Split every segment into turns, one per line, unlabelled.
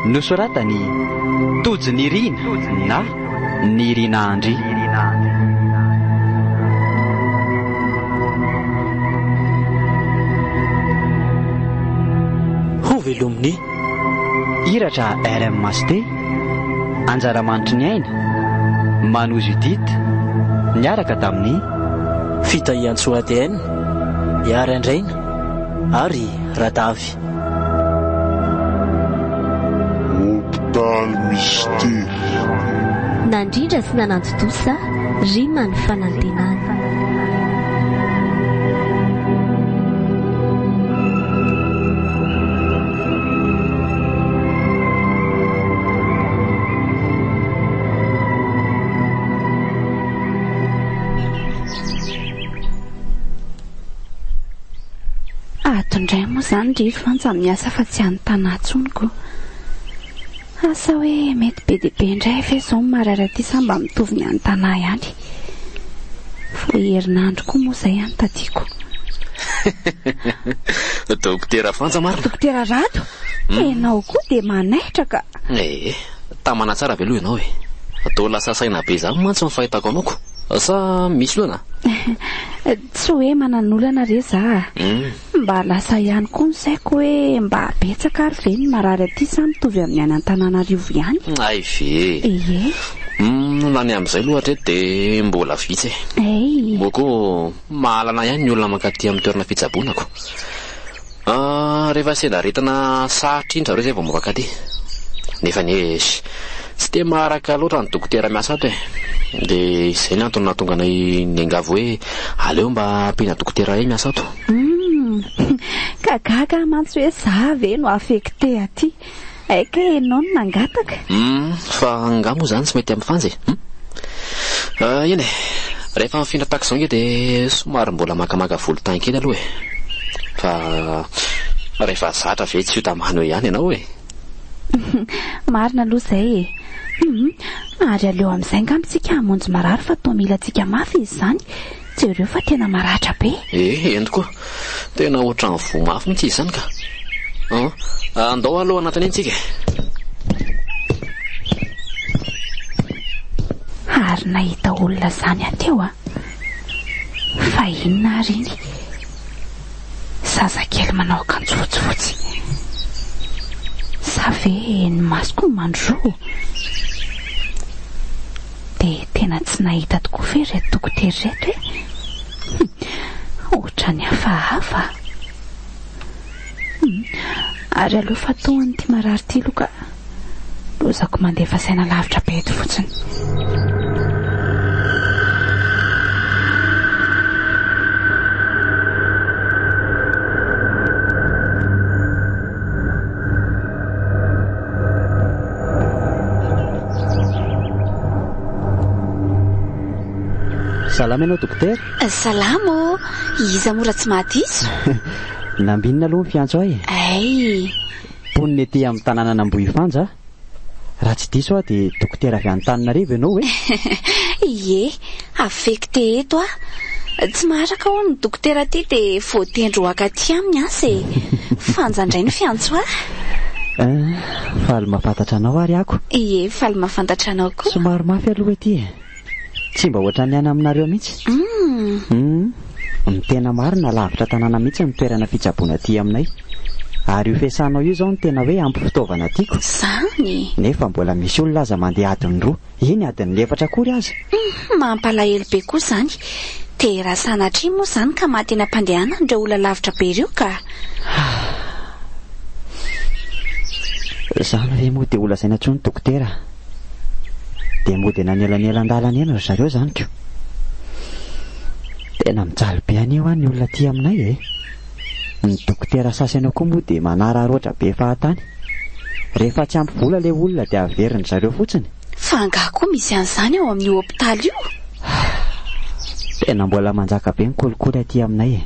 Nosoratan'i Tojo Nirina na Nirina Andry.
Ho velomin'i.
Hiratra RMHT, Anjaramanitry ny aina, Mano Judith, niaraka tamin'i.
Fitahiantsoa ADN, Ihary Andraina ary Radavy.
Hopitaly Mistery.
Nandrindra sy nanantontosa Rima ny fanantenana.
Ato indray moa izany ry Frantsa miasa fa tsy any Tanà intsony ko. Asa hoe mety be dia be indray ve izao ny marary aty sa mba mitovy ny any Tanà ihany. Vao herinandro koa moa izay any taty ko.
Dokotera Frantsa marina?
Dokotera Rado, ianao koa dia manaitra ka.
Ee, tamana tsara ve aloha ianao e? Toa lasa saina be izany mantsy ny fahitako anao ko. Sa misy olana?
Tsy hoe manan'olana re za a. Mba lasa ihany koa ny saiko hoe mba betsaka ary ve ny marary aty sa mitovy amin'ny any Antananarivo ihany?
Hay ve!
Ie.
Na ny amin'izay aloha hatreto dia mbola vitsy e.
Hay.
Moa koa mahalana ihany ny olona mankaty amin'ny toerana fitsaboana ko. Rehefa sendra aretina sarotra iny zareo izay vao mankaty. Nefa anie tsy dia maharaka loatra ny dokotera miasa ato e. Dia izay ny antony nahatonga anay niangavy hoe aleo mba ampiana dokotera iray miasa ato.
Humm! Ka gaga aho mantsy hoe za ve no affecté aty. Hay kay ianao no nangataka.
Humm! Fa angaha moa izany tsy mety amin'ny Fanja e? Humm! Eny e! Rehefa mifindra tahaka izao ange dia somary mbola makamaka volontany kely aloha e! Fa rehefa zatra ve tsy ho tamana eo ihany ianao e?
Marina aloha izay e! Humm! Ary aleo amin'izay angamba isika hamonjy marary fa toa mila antsika mafy izy izany. Jereo fa tena maratra be.
Eh, eny tokoa. Tena ohatran'ny voa mafy mihitsy izy izany ka. An, andao aloha anatiny eny tsika e.
Ary nahita olona izany aho teo an. Fa inona ary iny? Zazakely manao akanjo fotsifotsy. Sa ve ny masoko no mandroso? Dia tena tsy nahita tokoa ve ireto dokotera ireto e? Hum, ohatran'ny hafahafa. Hum, ary aleo fa toa an'ity marary ity aloha ka. Lozako mandefa saina lavitra be eto fotsiny.
Salama ianao dokotera.
Salama ô! Iza moa raha tsy mahadiso?
Nambinina aloha ny fiantso ahy e.
Ay!
Mponina ety amin'ny tanànan'Ambohifanja aho. Raha tsy diso aho dia dokotera avy Antananarivo ianao e?
Ie, affecté eto aho. Tsy maharaka hono ny dokotera aty dia voatendry ho haka aty aminy asa e. Fanja indray ny fiantso ahy.
Eh, faly mahafantatra anao ary ako.
Ie, faly mahafantatra anao koa.
Somary mafy aloha ety e. Tsy mba ohatran'ny any aminareo mihitsy. Hum. Ny tena marina lavitra tanàna mihitsy ny toerana fitsaboana aty aminay. Ary io fiasanao io izao no tena hoe ampy fitaovana tiako.
Izany?
Nefa mbola misy olona aza mandeha adiny roa, eny adiny efatra akory aza.
Hum, mampalahelo be koa izany. Dia raha sanatria moa izany ka maty eny am-pandehanana ireo olona lavitra be ireo ka.
Izany ve moa dia holazaina intsony dokotera? Dia mody eny anelanelan-dalana eny ry zareo izany ko. Tena mijaly be anie hoa ny olona aty aminay e. Ny dokotera sasany ao koa moa dia manararaotra be fahatany. Rehefa tsy ampy vola ilay olona dia averin-dry zareo fotsiny.
Fa angaha koa misy an'izany ao amin'io hopitaly io?
Tena mbola manjaka be ny kolikoly aty aminay e.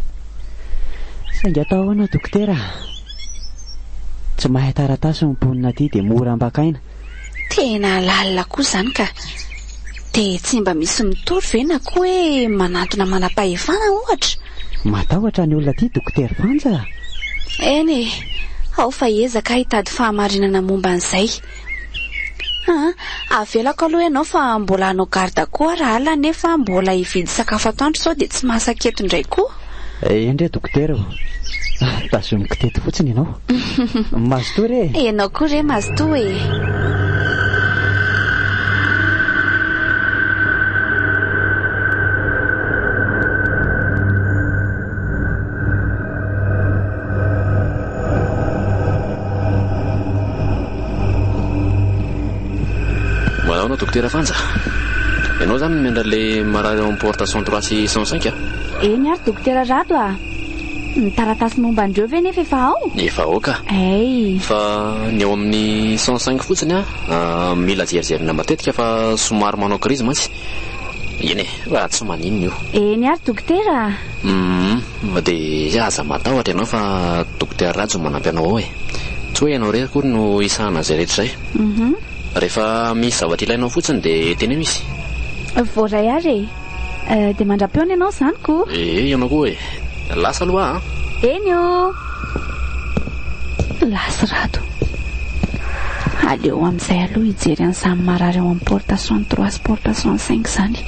Saingy atao ahoana dokotera? Tsy mahay taratasy ny mponina aty dia mora ambakaina.
Tena lalina koa izany ka. Dia tsy mba misy mitory ve na koa hoe manantona manam-pahefana ohatra?
Matahotra ny olona aty Dokotera Fanja a!
Eny e! Ao fa hiezaka aho hitady fahamarinana momba an'izay. Aa, avelako aloha ianao fa mbola hanao garde koa raha alina nefa mbola hividy sakafo atoandro sao dia tsy masaka eto indray koa.
Eny re dokotera ô. Tazomiko teto fotsiny ianao. Mazotoa re e.
Ianao koa re mazotoa e.
Manahoana Dokotera Fanja? Ianao izany no miandry an'ilay marary ao amin'ny porte 103 sy 105 a?
Eny ary Dokotera Rado a! Ny taratasy momba an'ireo ve nefa efa ao?
Efa ao ka.
Hay.
Fa ny ao amin'ny 105 fotsiny a, mila jerijerena matetika fa somary manao crise mantsy. Eny e, raha tsy maninona io.
Eny ary Dokotera a!
Humm, dia aza matahotra ianao fa Dokotera Rajo manampy anao ao e. Tsy hoe ianao irery akory no hisahana an'izay rehetra izay. Rehefa misy zavatra ilainao fotsiny dia teneno izy.
Voaray ary e. Dia mandra-peona ianao izany ko.
Ee, ianao koa e. Lasa aloha aho an.
Eny ô! Lasa Rado. Aleo amin'izay aloha hijery an'izany marary ao amin'ny porte 63 sy porte 105 izany.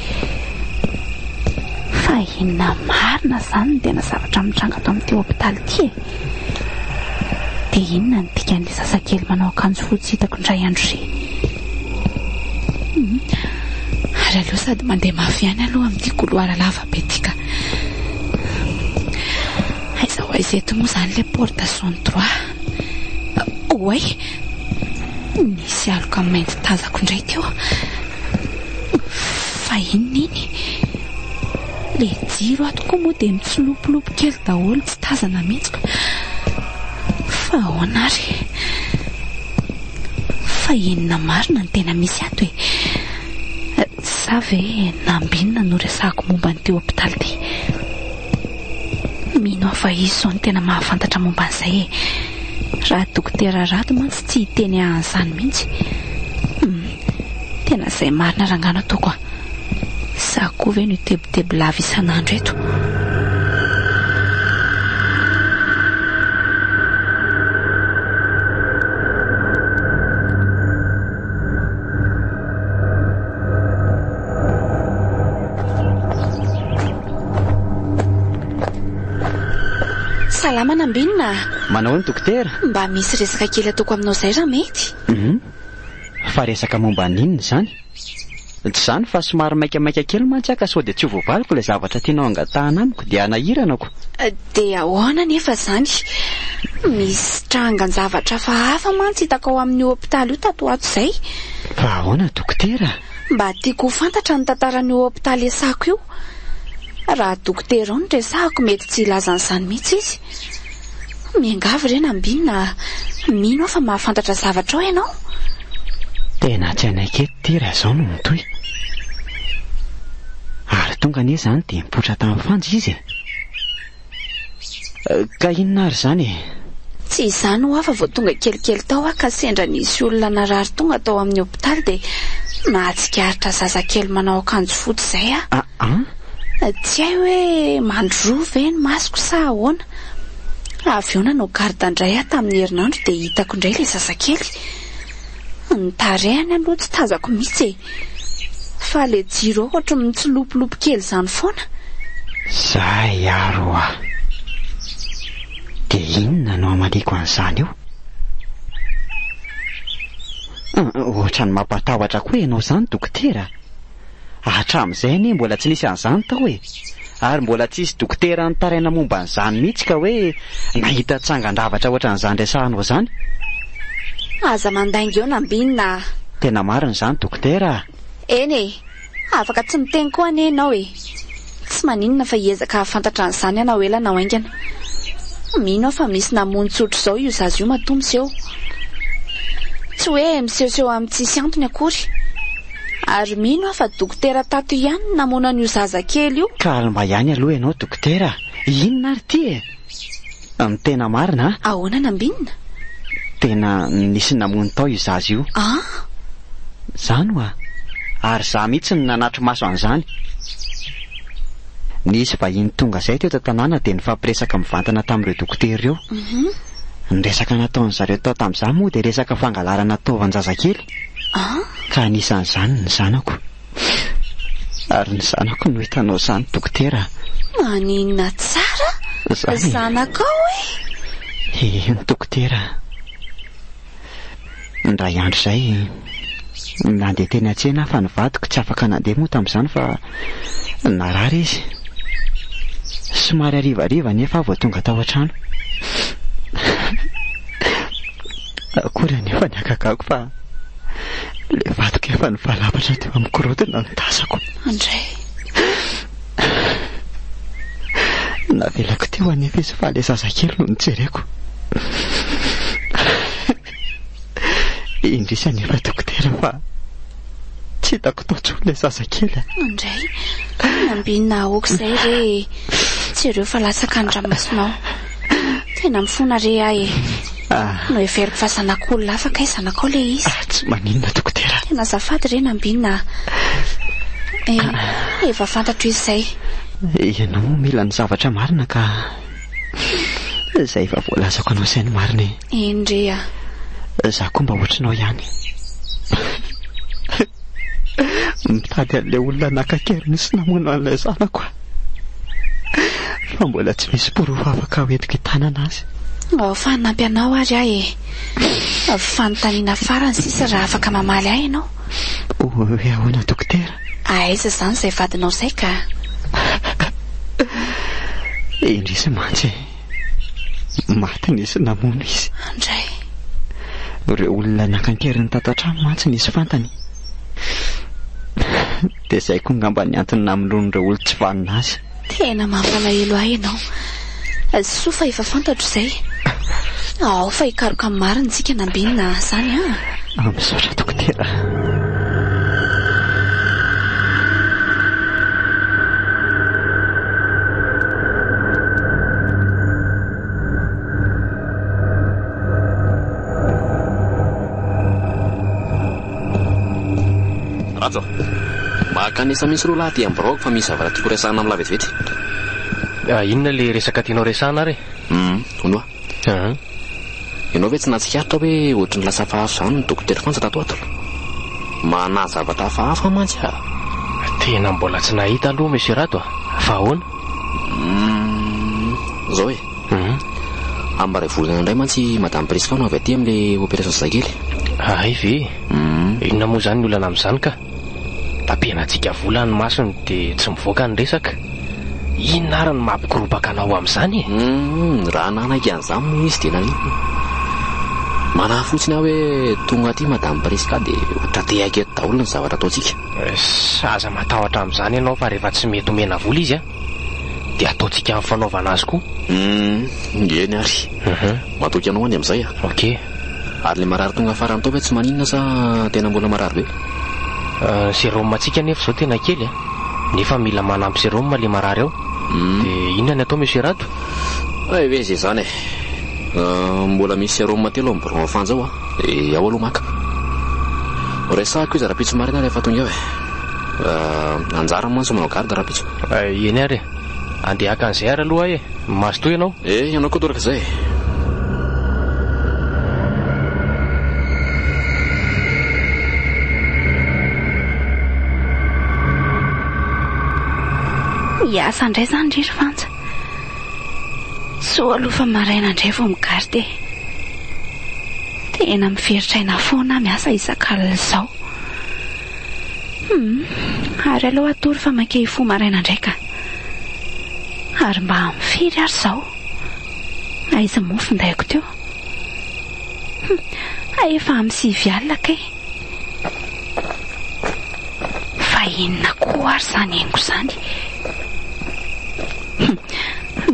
Fa inona marina izany no tena zavatra mitranga ato amin'ity hopitaly ity e? Dia inona no dikan'ilay zazakely manao akanjo fotsy hitako indray andro izay? Hmm. Ary aleo sady mandeha mafy ihany aloha amin'ity couloir lava be ity ka. Aiza ho aiza eto moa izany ilay porte 63? Oay! Nisy aloka mainty tazako indray teo. Fa inona iny? Ilay jiro ato koa moa dia mitsilopilopy kely daholo tsy tazana mihitsy ka. Fa ahoana ary? Fa inona marina no tena misy ato e? Sa ve nambinina no resahako momba an'ity hopitaly ity? Mino aho fa izy izao no tena mahafantatra momba an'izay e. Raha dokotera Rado mantsy tsy hiteny ahy an'izany mihitsy. Hum, tena izay marina rangahy no ataoko a. Za koa ve no hitebiteby lava isan'andro eto? Salama Nambinina a!
Manao ahoana dokotera?
Mba misy resaka kely ataoko aminao izay raha mety?
Hum, fa resaka momba ny inona izany? Tsy izany fa somary maikamaika kely mantsy aho ka sao dia tsy ho voavaliko ilay zavatra tianao hangatahana amiko dia hanahiranako.
Dia ahoana anefa izany? Misy trangan-javatra hafahafa mantsy hitako ao amin'io hopitaly io tato ho ato izay.
Fa ahoana dokotera?
Mba tiako ho fantatra ny tantaran'io hopitaly iasako io. Raha dokotera ao no resahako mety tsy hilaza an'izany mihitsy izy. Miangavy re Nambinina a! Mino aho fa mahafantatra zavatra ao ianao.
Tena tsy hanaiky eto ity raha izao no mitohy. Ary tonga anie izany dia nipoitra tamin'ny Fanja izy e! Ka inona ary izany e?
Tsy izany hoa fa vao tonga kelikely tao aho ka sendra nisy olona narary tonga tao amin'ny hopitaly dia nahatsikaritra zazakely manao akanjo fotsy izay aho.
Aa?
Tsy hay hoe mandroa ve ny masoko sa ahoana. Avy eo nanao garde indray aho tamin'ny herinandro dia hitako indray ilay zazakely. Ny tarehiny aloha tsy tazako mihitsy e. Fa ilay jiro ao ohatry ny mitsilopilopy kely izany foana.
Zay ary hoa. Dia inona no hamaliako an'izany eo? Ohatran'ny mampatahotra koa ianao izany dokotera a! Hatramin'izay anie mbola tsy nisy an'izany tao e! Ary mbola tsisy dokotera nitaraina momba an'izany mihitsy ka hoe nahita tsangan-javatra ohatran'izany resahanao izany.
Aza mandainga eo Nambinina a!
Tena marina izany dokotera a!
Eny e! Afaka tsy miteny koa anie ianao e! Tsy maninona fa hiezaka hahafantatra an'izany aho na ho ela na ho haingana. Mino aho fa misy namono tsotr'izao io zaza io matoa miseho. Tsy hoe misehoseho amin'ny tsisy antony akory. Ary mino aho fa dokotera tato ihany no namono an'io zaza kely io.
Calme ihany aloha ianao dokotera a! Inona ary ity e? Ny tena marina a!
Ahoana Nambinina?
Tena nisy namono tao io zaza io.
An?
Zany hoa! Ary za mihitsy no nanatri-maso an'izany. Nisy vahiny tonga izay teto an-tanàna dia nifampiresaka mivantana tamin'ireo dokotera ireo. Ny resaka nataon-dry zareo tao tamin'izaho moa dia resaka fangalarana taovan-jazakely. Ka anisan'izany ny zanako. Ary ny zanako no hitanao izany dokotera.
Maninona tsara?
Izany e.
Zanakao e?
Eny dokotera. Indray andro izay, nandeha teny an-tsena aho fa ny vadiko tsy afaka nandeha moa tamin'izany fa narary izy. Somary harivariva anefa aho vao tonga tao an-trano. Akory anefa ny hagagako fa ilay vadiko efa nivalapatra teo amin'ny gorodona no tazako.
Andray.
Navelako teo anefa izy fa ilay zazakely no nojereko. Indrisy anefa dokotera fa tsy hitako tao intsony ilay zazakely a.
Andray, nambinina aoka izay re e. Jereo fa latsaka ny ranomasonao. Tena mifona re aho e. Noheveriko fa zanak'olona hafa kay zanakao ilay izy.
Tsy maninona dokotera.
Tena azafady re nambinina a. Eh, efa fantatro izy izay.
Ianao moa mila ny zavatra marina ka. Izay efa voalazako anao izay no marina e.
Eny re a.
Za koa mba ohatrinao ihany. Mitady an'ilay olona naka an-keriny sy namono an'ilay zanako aho. Fa mbola tsy misy porofo afaka hoentiko hitanana azy.
Ao fa hanampy anao ary aho e. Fanontaniana farany sisa raha afaka mamaly ahy ianao.
Hoe ahoana dokotera?
Aiza izany izay vadinao izay ka?
Indrisy mantsy e. Maty nisy namono izy.
Andray.
Ireo olona naka an-keriny tato an-trano mantsy nisy fantany. Dia izay koa angamba ny antony namonoan'ireo olon-tsy vanona azy.
Tena mampalahelo ahy ianao. Soa fa efa fantatro izay. Ao fa hikaroka ny marina isika Nambinina a, izany an!
Misaotra dokotera.
Rajo, makanesa mihitsy aloha lahy aty amin'ny biraoko fa misy zavatra tiako resahana amin'lah vetivety.
Ah, inona le resaka tianao resahana ary e?
Hum, hono hoa. Ianao ve tsy nahatsikaritra hoe ohatry ny lasa hafahafa izany ny Dokotera Fanja tato ato? Manahy zavatra hafahafa mantsy aho.
Tena mbola tsy nahita aloha Monsieur Rado a! Fa ahoana?
Humm, izao e. Amin'ny iray volana indray mantsy i Madame Prisca no avy aty amin'ilay opération zazakely.
Hay ve? Inona moa izany ny olana amin'izany ka? Tapenantsika vola ny masony dia tsy mivoaka ny resaka. Inona ary no mampikoropaka anao amin'izany e?
Humm, raha nanaiky an'izany moa izy dia naninona? Manahy fotsiny aho hoe tonga aty Madame Prisca dia ho tra-tehaka eto daholo ny zavatra ataontsika.
Ss, aza matahotra amin'izany ianao fa rehefa tsy mety omena vola izy an, dia ataontsika amin'ny fanaovana azy koa.
Humm, eny ary. Matoky anao any amin'izay aho.
Ok.
Ary ilay marary tonga farany tao ve tsy maninona sa tena mbola marary be?
Ny sérum antsika anefa izao tena kely a! Nefa mila manampy sérum ilay marary ao. Dia inona ny atao Monsieur Rado?
Hay ve izay izany e! Mbola misy sérum telo ao amin'ny birao Fanja ao a! Dia ao aloha maka. Horesahako izy rahampitso maraina rehefa tonga eo e! Anjarany mantsy manao garde rahampitso.
Eny ary e! Andeha haka an'izay ary aloha aho e! Mazotoa ianao.
Eh, ianao koa toraka izay e!
Hiasa indray izany ry ry Fanja. Soa aloha fa maraina indray vao mi-garde e. Tena miferotra aina foana aho miasa isak'alina izao. Hum, ary aleo hatory fa maika hifoha maraina indray ka. Ary mba amin'ny firy ary izao? Aiza moa findaiko teo? Hum, efa amin'ny 9 alina kay. Fa inona koa ary izany henoko izany? Hum,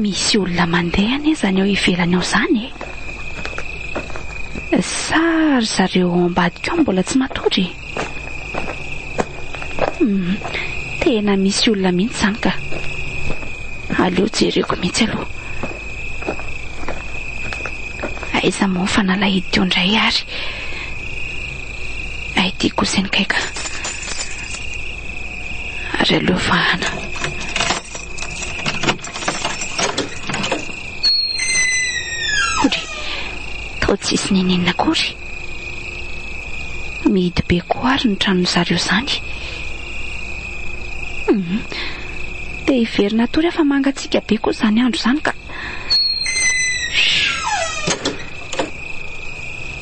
misy olona mandeha anie izany ao ivelany ao izany e. Sa ry zareo ao ambadika ao mbola tsy matory e? Hum, tena misy olona mihitsy izany ka. Aleo jereko mihitsy aloha. Aiza moa ny fanalahidy teo indray ary? Ay, ity kosa iny kay ka. Ary aleo vahana. Odry. Toa tsisy nenenina akory. Mihidy be koa ary ny tranon'ny zareo izany. Hum. Te hiverina hatory aho fa mangatsiaka be koa izany andro izany ka.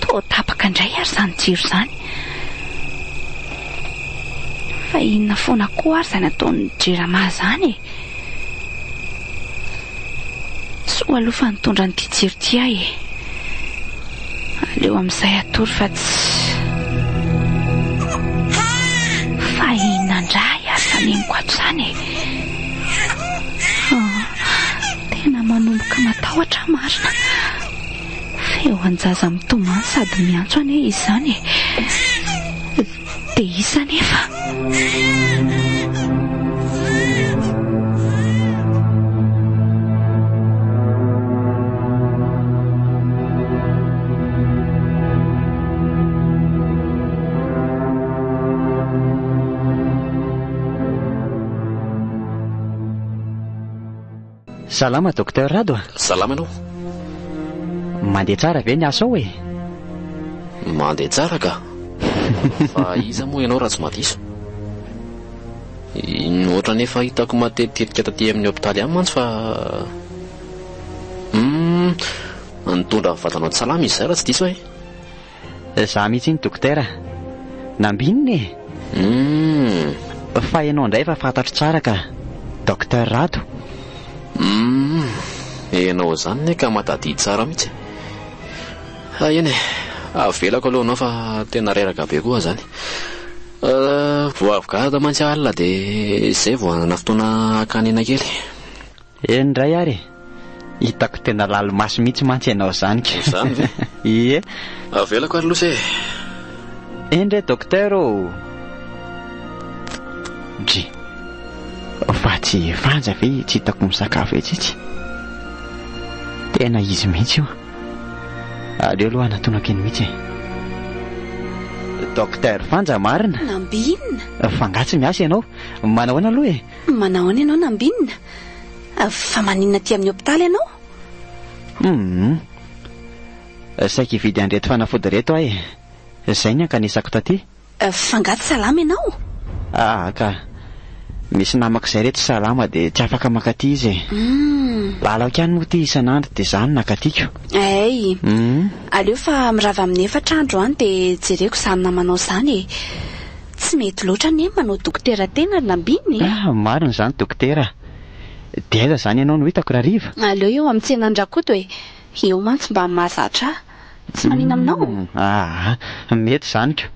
Toa tapaka indray ary izany jiro izany. Fa inona foana koa ary izany ataon'ny Jirama izany e? Soa aloha fa nitondra an'ity jiro ity aho e. Aleo amin'izay hatory fa tsy. Fa inona indray ary izany henoko ato izany e? Ah, tena manomboka matahotra aho marina. Feo an-jaza mitomany sady miantso anie izy izany e. Dia iza anefa?
Salama Docteur Rado a!
Salama ianao.
Mandeha tsara ve ny asa ao e?
Mandeha tsara ka. Fa iza moa ianao raha tsy madiso? Ny ohatran'ny efa hitako matetitetika taty amin'ny hopitaly ihany mantsy fa Hum, nitondra ny vatanao tsy salama izy izay raha tsy diso e.
Za mihitsy iny dokotera. Nambinina e!
Humm.
Fa ianao indray efa fantatro tsara ka. Docteur Rado.
Humm. Ianao izany ne ka mahatadidy tsara mihitsy. Ah eny e, avelako aloha ianao fa tena reraka be koa aho izany. Vao avy garde mantsy aho alina dia izay vao hanana fotoana hakana aina kely.
Eny indray ary e! Hitako tena lali-maso mihitsy mantsy ianao izany ka.
Izany ve?
Ie.
Avelako ary losa e!
Eny re docteur ô! Dry. Fa tsy vanja ve tsy hitako misakafo etsy itsy? Tena izy mihitsy io. Aleo aloha hanatonako eny mihitsy e. Docteur Vanja marina?
Nambinina.
Fa angaha tsy miasa ianao? Manahoana aloha e?
Manahoana ianao Nambinina? Fa maninona aty amin'ny hopitaly ianao?
Hum. Saika hividy an'ireto fanafody ireto aho e. Izay ny ankanesako taty.
Fa angaha tsy salama ianao?
Ah ka. Misy namako izay re tsy salama dia tsy afaka mankaty izy e.
Hum.
Lalako ihany moa ity isan'andro dia izany no nankatiko.
Hay.
Hum.
Aleo fa mirava amin'ny efatra andro any dia jereko izany namanao izany e. Tsy mety loatra anie ny manao dokotera tena ry Nambinina e!
Ah, marina izany dokotera. Dia aiza izany ianao no hitako rahariva?
Aleo eo amin'ny tsenan-dRakoto e! Eo mantsy mba mahazatra ahy. Tsy manina aminao?
Aa, mety izany ko.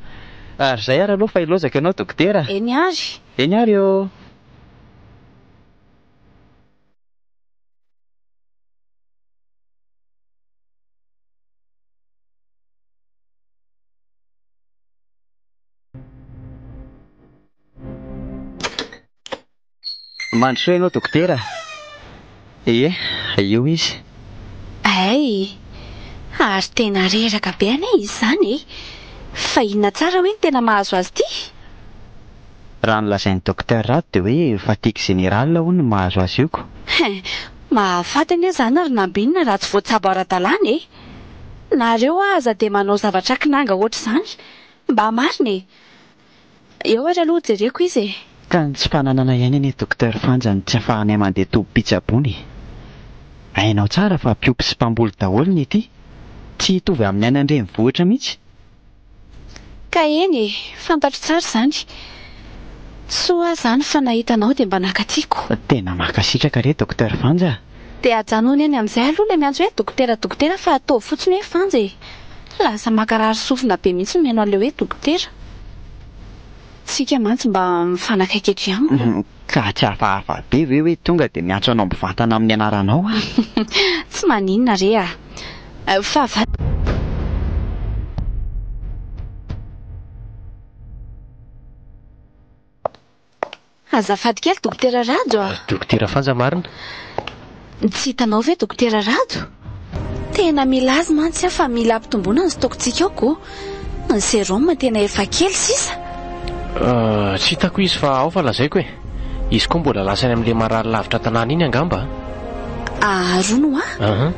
Ary izay ary aloha fa ilaozako ianao dokotera.
Eny ary.
Eny ary ô! Mandrosoa ianao dokotera. Ie, io izy.
Hay! Ary tena reraka be anie izy izany e! Fa inona tsara hoe no tena mahazo azy ity?
Raha ny lazain'ny docteur Rado dia hoe fatigue générale hono no mahazo azy io ko.
Hein! Mahafaty anie izany ry Nambinina raha tsy voatsabo ara-dalàna e! Nareo aza dia manao zavatra kinanga ohatr'izany. Mba marina e! Eo ary aloha jereko izy e!
Ka ny tsy fananana aina anie Docteur Fanja no tsy afahanay mandeha tobim-pitsaboana e! Hainao tsara fa mpiompy sy mpamboly daholo ny ety, tsy hitovy amin'ny any an-drenivohitra mihitsy.
Ka eny e! Fantatro tsara izany. Soa aho izany fa nahita anao dia mba nakatiako.
Tena mankasitraka re Docteur Fanja a!
Dia ajanony any amin'izay aloha ilay miantso hoe dokotera dokotera fa ataovy fotsiny hoe Fanja e! Lasa mankarary sofina be mihitsy ny mihaino an'ilay hoe dokotera. Tsika mantsy mba mifanakaiky eto ihany ko.
Ka tsy hafahafa be ve hoe tonga dia miantso anao mivantana amin'ny anaranao aho?
Tsy maninona re a! Fa. Azafady kely Dokotera Rajo a!
Dokotera Fanja marina?
Tsy hitanao ve Dokotera Rajo? Tena mila azy mantsy aho fa mila ampitomboina ny stock-tsika ao ko! Ny sérum tena efa kely sisa.
Tsy hitako izy fa ao fa lazaiko e! Izy koa mbola lasa any amin'ilay marary lavitra tanàna iny angamba a!
Aharono a!
Aha.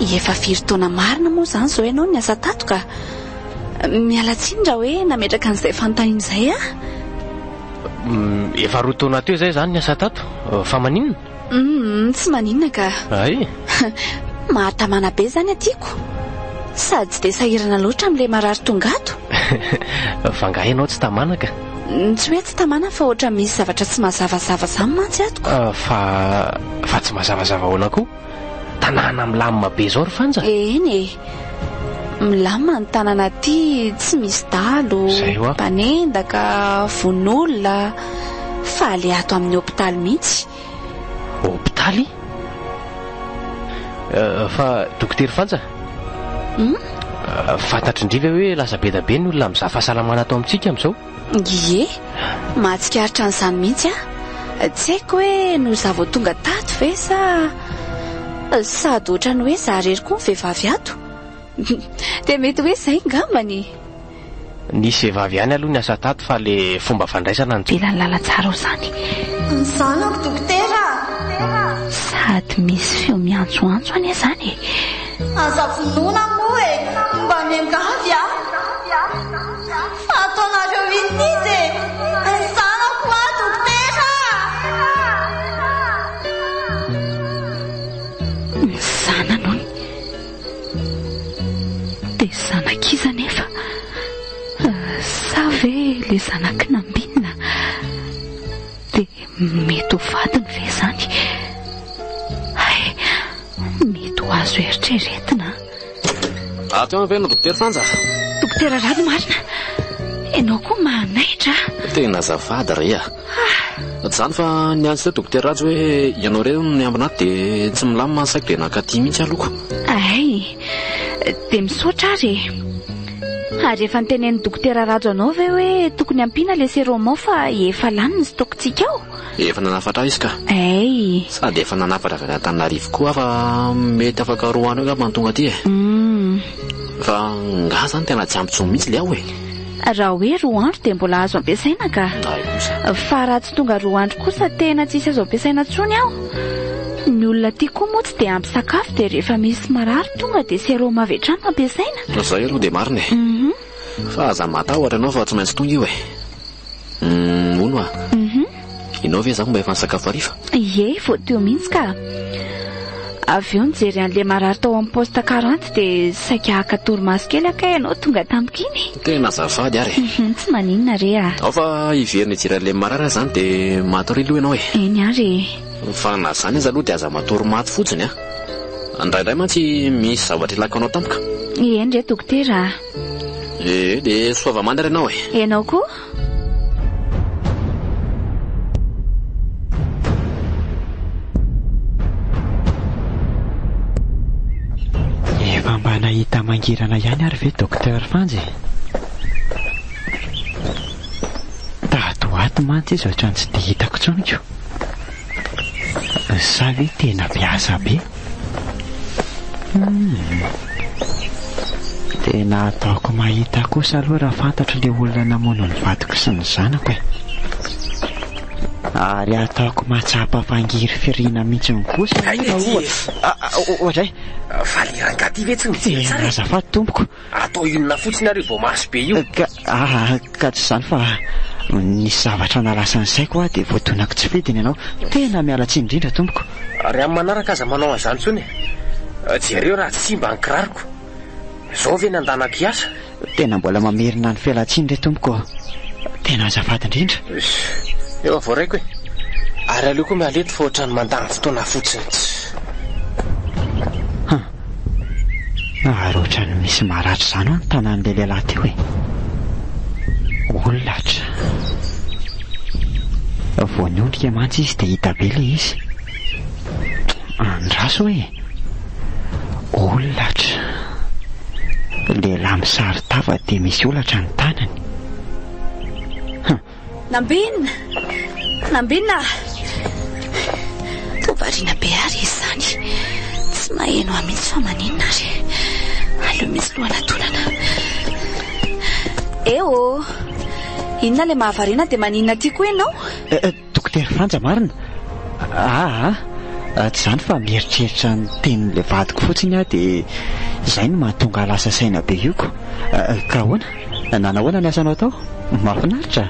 Efa firy taona marina moa izany izao ianao no niasa tato ka? Miala tsiny raha hoe nametraka an'izay fanontaniana izay aho.
Efa roa taona teo izay izaho no niasa tato. Fa maninona?
Humm, tsy maninona ka.
Hay?
Mahatamana be izany aty ko. Sady tsy dia sahirana loatra amin'ilay marary tonga ato.
Fa angaha ianao tsy tamana ka?
Tsy hoe tsy tamana fa ohatran'ny misy zavatra tsy mazavazava izany mantsy ato ko.
Fa, fa tsy mazavazava ahoana koa? Tanàna milamina be izao ry Fanja.
Eny e. Milamina ny tanàna aty, tsy misy dahalo, mpanendaka, vono-olona, fa aleha ato amin'ny hopitaly mihitsy.
Hopitaly? Fa Dokotera Fanja?
Hum?
Fantatr'i ndry ve hoe lasa be dia be ny olona mizaha fahasalamana ato amintsika amin'izao?
Ie, mahatsikaritra an'izany mihitsy aho. Tsy haiko hoe noho izaho vao tonga tato ve sa sady ohatran'ny hoe izaho irery koa ny vehivavy ato. Dia mety hoe izay angambany.
Nisy vehivavy ihany aloha niasa tato fa le fomba fandraisana no tsy.
Ela ny lalantsara ao izany.
Ny zanako dokotera a!
Sady misy feo miantsoantso anie izany e!
Aza vonoina moa e! Mba miangavy a! Fa ataonareo inona izy e? Ny zanako hoa dokotera a!
Ny zanany hono. Dia zanak'iza anefa? Sa ve ilay zanak'i Nambinina? Dia mety ho vadiny ve izany? Hay, mety ho azo eritreretina an!
Ato ihany ve ianao Dokotera Fanja?
Dokotera Rado marina! Ianao koa manaitra a!
Tena azafady re a! Tsy izany fa niantso teo Dokotera Rajo hoe ianao irery no niambina ato dia tsy milamina ny saiko dia nankaty mihitsy aloha ko.
Hay! Dia misaotra ary e! Ary efa notenenin'i Dokotera Rajo anao ve hoe tokony ampiana ilay sérum ao fa efa lany ny stock-tsika ao?
Efa nanafatra ahy izy ka.
Hay!
Sady efa nanafatra avy any Antananarivo koa aho fa mety afaka roa andro eo angamba no tonga aty e. Fa nga zany tena tsy ampy tsony mihitsy le ao e.
Raha hoe roa andro dia mbola azo ampiasaina ka.
Hay kosa.
Fa raha tsy tonga roa andro kosa tena tsisy azo ampiasaina tsony ao. Ny olona aty koa moa tsy dia ampy sakafo dia rehefa misy marary tonga dia sérum avy hatrany no ampiasaina.
Zay aloha dia marina e. Fa aza matahotra ianao fa tsy maintsy tonga io e. Humm hono a. Ianao ve izany mba efa nisakafo hariva?
Ie, vao teo mihitsy ka. Avy eo nijery an'ilay marary tao amin'ny poste 40 dia saika haka torimaso kely aho kay ianao tonga tampoka iny.
Tena azafady ary
e. Tsy maninona re a.
Ao fa hiverina hijery an'ilay marary aho izany dia matoria aloha ianao e.
Eny ary e.
Fa na izany aza aloha dia aza matory maty fotsiny a. Indraindray mantsy misy zavatra ilako anao tampoka.
Eny re dokotera a.
Ee, dia soava-manda ary ianao e.
Ianao koa?
Efa mba nahita mangirana ihany ary ve Docteur Fanja e? Tato ho ato mantsy izy ohatran'ny tsy dia hitako intsony ko. Sa ve tena mpiasa be? Humm. Tena ataoko mahita kosa aloha raha fantatro ilay olona namono ny vadiko sy ny zanako e. Ary ataoko mahatsapa fangirifiriana mihitsy kosa
Hay
raha
ity e.
ohatra. Ohatray.
Fa le rangahy ty ve tsy mijery tsara
e? Azafady tompoko.
Atao inona fotsiny ary io voamaso be io?
Ka, aa, ka tsy izany fa nisy zavatra nahalasa ny saiko aho dia voadonako tsy fidiny ianao. Tena miala tsiny indrindra tompoko.
Ary amin'ny manaraka aza manao an'izany intsony e. Jereo raha tsy simba ny kiraroko. Izao ve ny andanako hiasa?
Tena mbola mamerina ny fialan-tsiny re tompoko ô. Tena azafady indrindra.
Efa voaraiko e. Ary aleo koa miala eto fa ohatran'ny mandany fotoana fotsiny.
Han. Ary ohatran'ny misy maratra izany ho'a ny tanan'ilay lehilahy teo e. Olatra. Vao niondrika mantsy izy dia hita be ilay izy. Andraso e. Olatra. Lehilahy misaron-tava dia misy olatra ny tanany. Hum.
Nambinina! Nambinina! Toa variana be ary izy izany. Tsy maheno ahy mihitsy fa maninona ary? Aleo mihitsy aloha anatonana. Eh oh! Inona ilay mahavariana dia maninona aty koa ianao?
Dokotera Frantsa marina? Aa! Tsy izany fa mieritreritra ny tenin'ilay vadiko fotsiny aho dia izay no mahatonga ahy lasa saina be io ko. Ka ahoana? Nanahoana ny asanao tao? Mahafinaritra?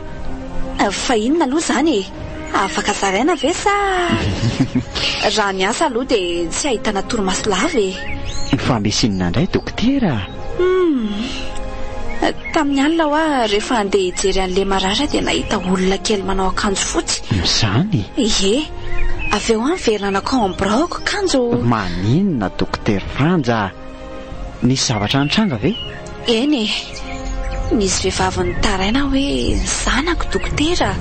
Fa inona aloha izany e? Afaka zaraina ve sa? Raha ny asa aloha dia tsy ahitana torimaso lava e.
Fa misy inona indray dokotera?
Humm. Tamin'ny alina hoa rehefa handeha hijery an'ilay marary aho dia nahita olona kely manao akanjo fotsy.
Izany?
Ie. Avy eo aho niverina nankao amin'ny biraoko kanjo.
Maninona Dokotera Fanja a? Nisy zavatra nitranga ve?
Eny e. Nisy vehivavy nitaraina hoe ny zanako dokotera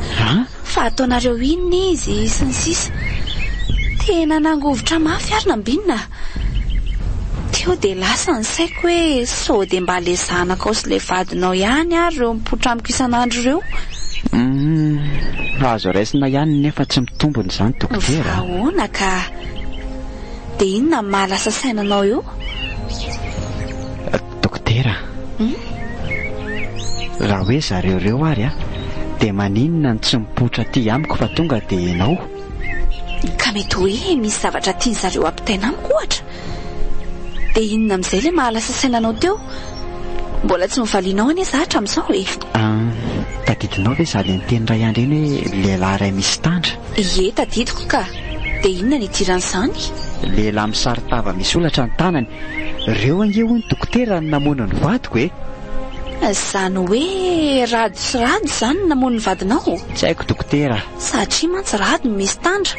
fa ataonareo inona izy sy ny sisa. Tena nangovitra mafy ary nambinina. Teo dia lasa ny saiko hoe sao dia mba le zanakao sy le vadinao ihany ary ireo mipoitra amiko isan'andro ireo.
Humm, azo raisina ihany nefa tsy mitombina izany dokotera
a. Fa ahoana ka? Dia inona no maha lasa saina anao eo?
Dokotera a. Raha hoe zareo ireo ary a, dia maninona no tsy mipoitra aty amiko fa tonga dia ianao?
Ka mety hoe misy zavatra tian zareo ampitaina amiko ohatra? Dia inona amin'izay ilay mahalasa saina anao teo? Mbola tsy novalianao anie za hatramin'izao e!
An, tadidinao ve izaho ilay niteny iray andro iny hoe lehilahy iray misy tandra?
Ie, tadidiko ka! Dia inona no idiran'izany?
Lehilahy misaron-tava misy holatra ny tanany. Ireo ange hono dokotera no namono ny vadiko e!
Izany hoe Rado sy Rado izany no namono ny vadinao?
Tsy haiko dokotera.
Satria mantsy Rado no misy tandra.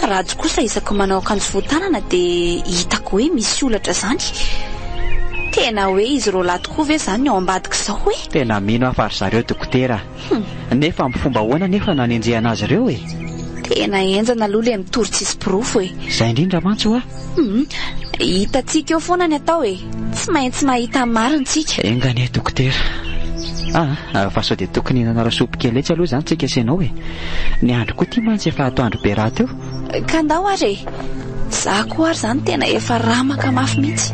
Rado kosa isaky ny manao akanjo fohy tanana dia hitako hoe misy holatra izany. Tena hoe izy roalahy tokoa ve izany no ao ambadik'izao e?
Tena mino aho fa ry zareo dokotera. Nefa amin'ny fomba ahoana anefa no hanenjehana azy ireo e?
Tena henjana aloha ilay mitory tsisy porofo e!
Izay indrindra mantsy hoa!
Hum, hitantsika eo foana ny atao e! Tsy maintsy mahita ny marina tsika.
Enga anie dokotera. Ah, fa sao dia tokony hihinana lasopy kely etsy aloha izany tsika sy ianao e! Ny andro koa ity mantsy efa atoandro be rahateo.
Ka ndao ary e! Za koa ary izany tena efa ramaka mafy mihitsy.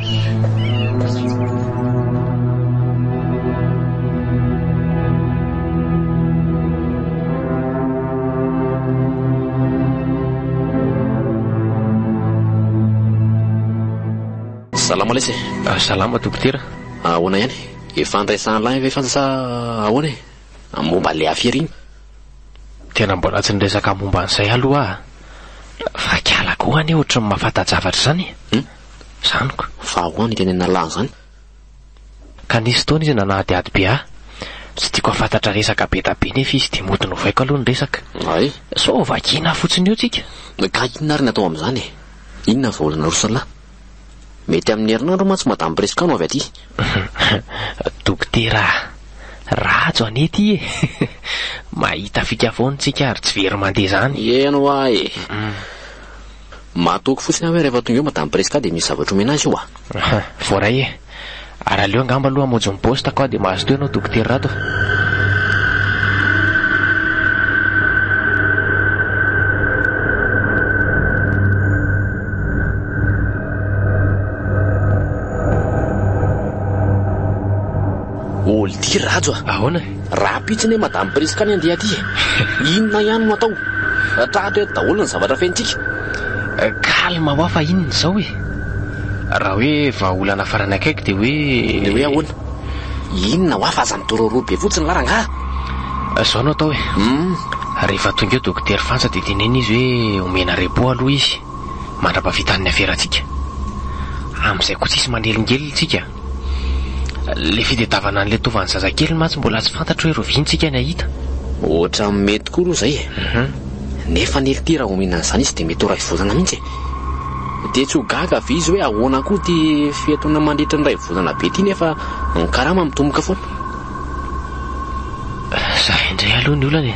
Salama lesy e.
Ah, salama dokotera.
Ahoana ihany? Efa andraisan'lahy ve Fanja sa ahoana e? Momba ilay afera iny.
Tena mbola tsy niresaka momba an'izay aloha aho. Fa kiala koa anie ohatry ny mahafanta-javatra izany e.
Hum?
Izany ko.
Fa ahoana itenenan'lahy an'izany?
Ka nisy fotoana izy nanadihady be ahy. Tsy tiako hahafantatra resaka be da be nefa izy dia mody novaiko aloha ny resaka.
Hay.
Sao vakiana fotsiny eo tsika.
Ka inona ary ny atao amin'izany e? Inona ny vahaolana aroson'lah? Mety amin'ny herinandro mantsy Madame Prisca no avy aty.
Dokotera a! Rajo anie ity e! Mahita fika foana tsika ary tsy very mandeha izany.
Eny hoa e! Matoky fotsiny aho hoe rehefa tonga eo Madame Prisca dia misy zavatra omena azy io a!
Voaray e! Ary aleo angamba aloha hamonjy ny poste ko dia mazotoa ianao Dokotera Rado a!
Oldia Rajo a!
Ahoana e?
Rahampitso anie Madame Prisca ny handeha aty e! Inona ihany no atao? Tratra eto daholo ny zavatra fentsika.
Calme hoa fa inona izao e? Raha hoe vahaolana farany akaiky dia hoe.
Dia hoe ahoana? Inona hoa fa aza mitororoa be fotsiny lah rangaha.
Izao no atao e. Rehefa tonga eo Dokotera Fanja dia teneno izy hoe omena repos aloha izy mandra-pahavitan'ny aferantsika. Amin'izay koa tsisy manelingelina tsika. Ilay fitadiavana an'ilay tovan'ny zazakely mantsy mbola tsy fantatro hoe rahoviana tsika ny hahita.
Ohatran'ny mety koa aloha izay e. Nefa anie ity raha omena an'izany izy dia mety ho iray volana mihitsy e. Dia tsy ho gaga ve izy hoe ahoana koa ity fiatoana mandritra ny iray volana be ity nefa ny karama mitomboka foana.
Izay indray aloha ny olana e.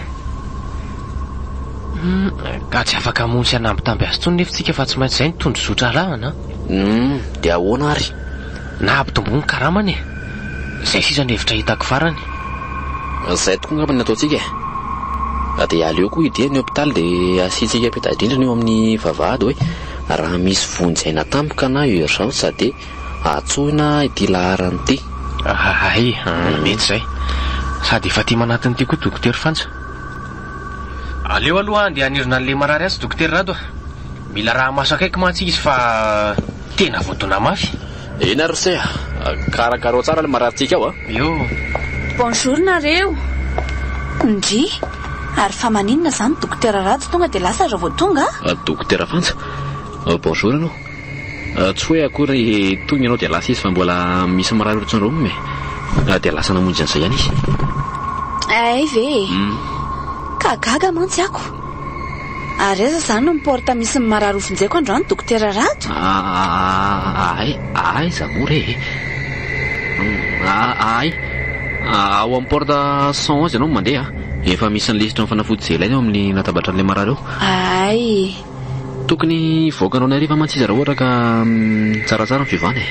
Hum, ka tsy afaka hamono sy hanambitamby azy intsony nefa tsika fa tsy maintsy izay no tondrozotra arahana an.
Hum, dia ahoana ary?
Na ampitomboy ny karamany e! Izay sisa no hevitra hitako farany.
Izay tokoa angamba ny ataontsika e! Dia aleo koa hidia ny hopitaly dia asiantsika peta-drindrina eo amin'ny vavahady hoe raha misy vonjy aina tampoka na urgence dia antsoina ity laharana ity.
Hay, mety izay. Sady efa aty manatona ity koa Dokotera Fanja. Aleo aloha andeha hanirina an'ilay marary atsy Dokotera Rado a! Mila araha-maso akaiky mantsy izy fa tena voadona mafy.
Eny ary ry se a! Karakarao tsara ilay mararintsika ao a!
Io.
Bonjour nareo! Ndry! Ary fa maninona izany Dokotera Rado tonga dia lasa raha vao tonga a?
Dokotera Fanja? Bonjour anao. Tsy hoe akory tonga ianao dia lasa izy fa mbola misy marary ohatran'ny room e. Dia lasa namonjy an'izay ihany izy.
Hay ve e! Ka gaga mantsy ako. Ary aiza izany ny porte misy ny marary hovonjeko androany Dokotera Rado?
Ay, aiza moa re e? Ay, ao amin'ny porte 111 ianao no mandeha. Efa misy ny lisitra ny fanafody izay ilaina eo amin'ny latabatran'ilay marary eo.
Ay.
Tokony hivoaka androany hariva mantsy izy raha ohatra ka tsaratsara ny fiovana e.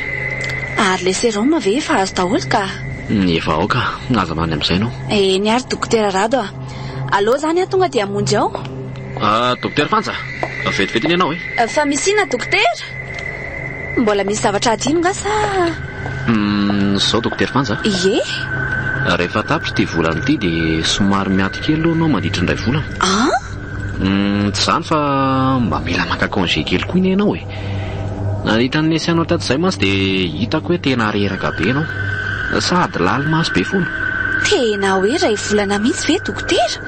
Ary ilay sérum ve efa azo daholo ka?
Efa ao ka, aza mandry amin'izay ianao.
Eny ary Dokotera Rado a. Aleo izany aho tonga dia hamonjy ao.
Dokotera Fanja, vetivety anie ianao e.
Fa misy inona Dokotera? Mbola misy zavatra hadino nga sa?
Izao Dokotera Fanja a.
Ie.
Rehefa tapitra ity volana ity dia somary miato kely aloha ianao mandritra ny iray volana.
An?
Tsy izany fa mba mila maka congé kely koa anie ianao e. Nahita ny nesianao tato izay mantsy dia hitako hoe tena reraka be ianao. Sady lali-maso be foana.
Tena hoe iray volana mihitsy ve dokotera?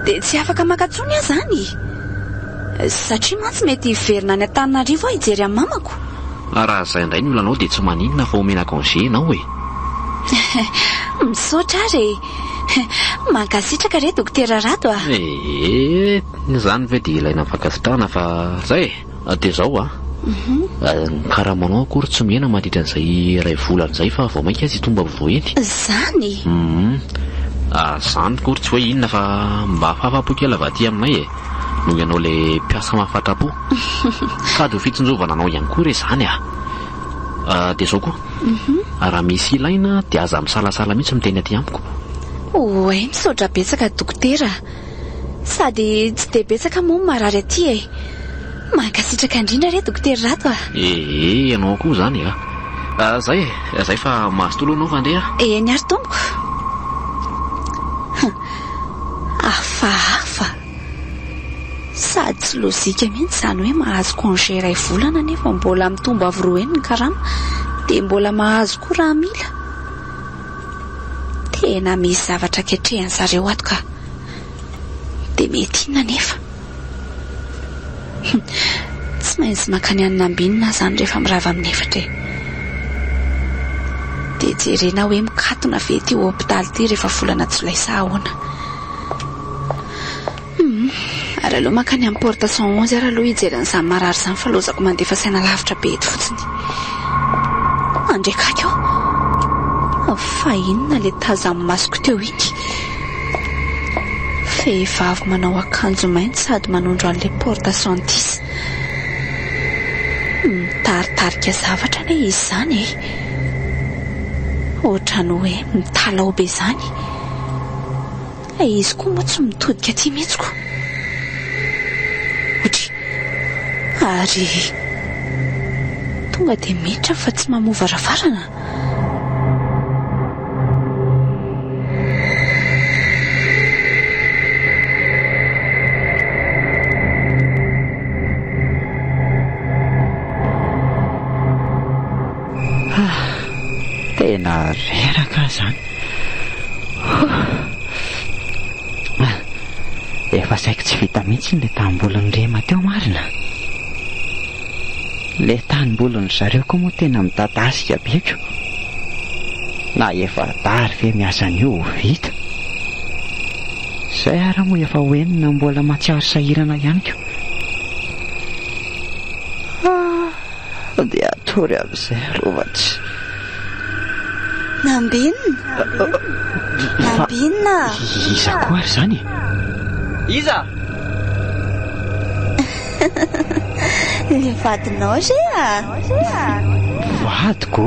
Dia tsy afaka maka intsony aho izany? Satria mantsy mety hiverina any Antananarivo aho hijery an'i mamako.
Raha izay indray ny olanao dia tsy maninona fa omena congé ianao e.
Misaotra ary e. Mankasitraka re Dokotera Rado a!
Ee, izany ve dia ilaina fankasitrahana fa zay e! Dia izao a! Ny karamanao akory tsy mihena mandritra an'izay iray volana izay fa vao mainka aza hitombo avo heny.
Izany?
Hum, izany akory tsy hoe inona fa mba fahafahampo kely avy aty aminay e! Noho ianao ilay mpiasa mahafatra-po. Sady ho fitsinjovana anao ihany koa re izany a! Dia izao koa, raha misy ilaina dia aza misalasala mihitsy miteny aty amiko.
Oay, misaotra betsaka dokotera a! Sady tsy dia betsaka moa ny marary aty e! Mankasitraka indrindra re dokotera Rato a!
Ee, ianao koa izany a! Zay e, zay fa mazotoa aloha ianao fa andeha a!
Eny ary tompoko. Hafahafa! Sady tsy lojika mihitsy izany hoe mahazo congé iray volana nefa mbola mitombo avo roa heny ny karama dia mbola mahazo koa raha mila. Tena misy zavatra ketrehan zareo ato ka. Dia mety inona anefa? Tsy maintsy mankany any Nambinina aho izany rehefa mirava amin'ny efatra e. Dia jerena hoe mikatona ve ity hopitaly ity rehefa volana jolay sa ahoana. Humm, ary aleo mankany amin'ny porte 111 ary aloha hijery an'izany marary izany fa lozako mandefa saina lavitra be eto fotsiny. Andriakaky ô! Fa inona ilay tazan'ny masoko teo iny? Vehivavy manao akanjo mainty sady manondro an'ilay porte 110. Mitaritarika zavatra anie izy izany e! Ohatran'ny hoe mitalaho be izany. Ilay izy koa moa tsy mitodika aty mihitsy ko. Otry. Ary tonga dia miditra fa tsy mamoha varavarana.
Tena reraka aho izany. Efa saiky tsy vita mihitsy ilay tanimbolin'i Rema teo marina. Ilay tanimbolin-dry zareo koa moa tena midadasika be ko. Na efa tary ve miasa an'io ho vita? Izay ary moa efa ho enina mbola mahatsiaro sahirana ihany ko. Dia hatory amin'izay aloha fa tsy.
Nambinina? Nambinina?
Iza koa ary izany e?
Iza?
Ny vadinao re a!
Vadiko?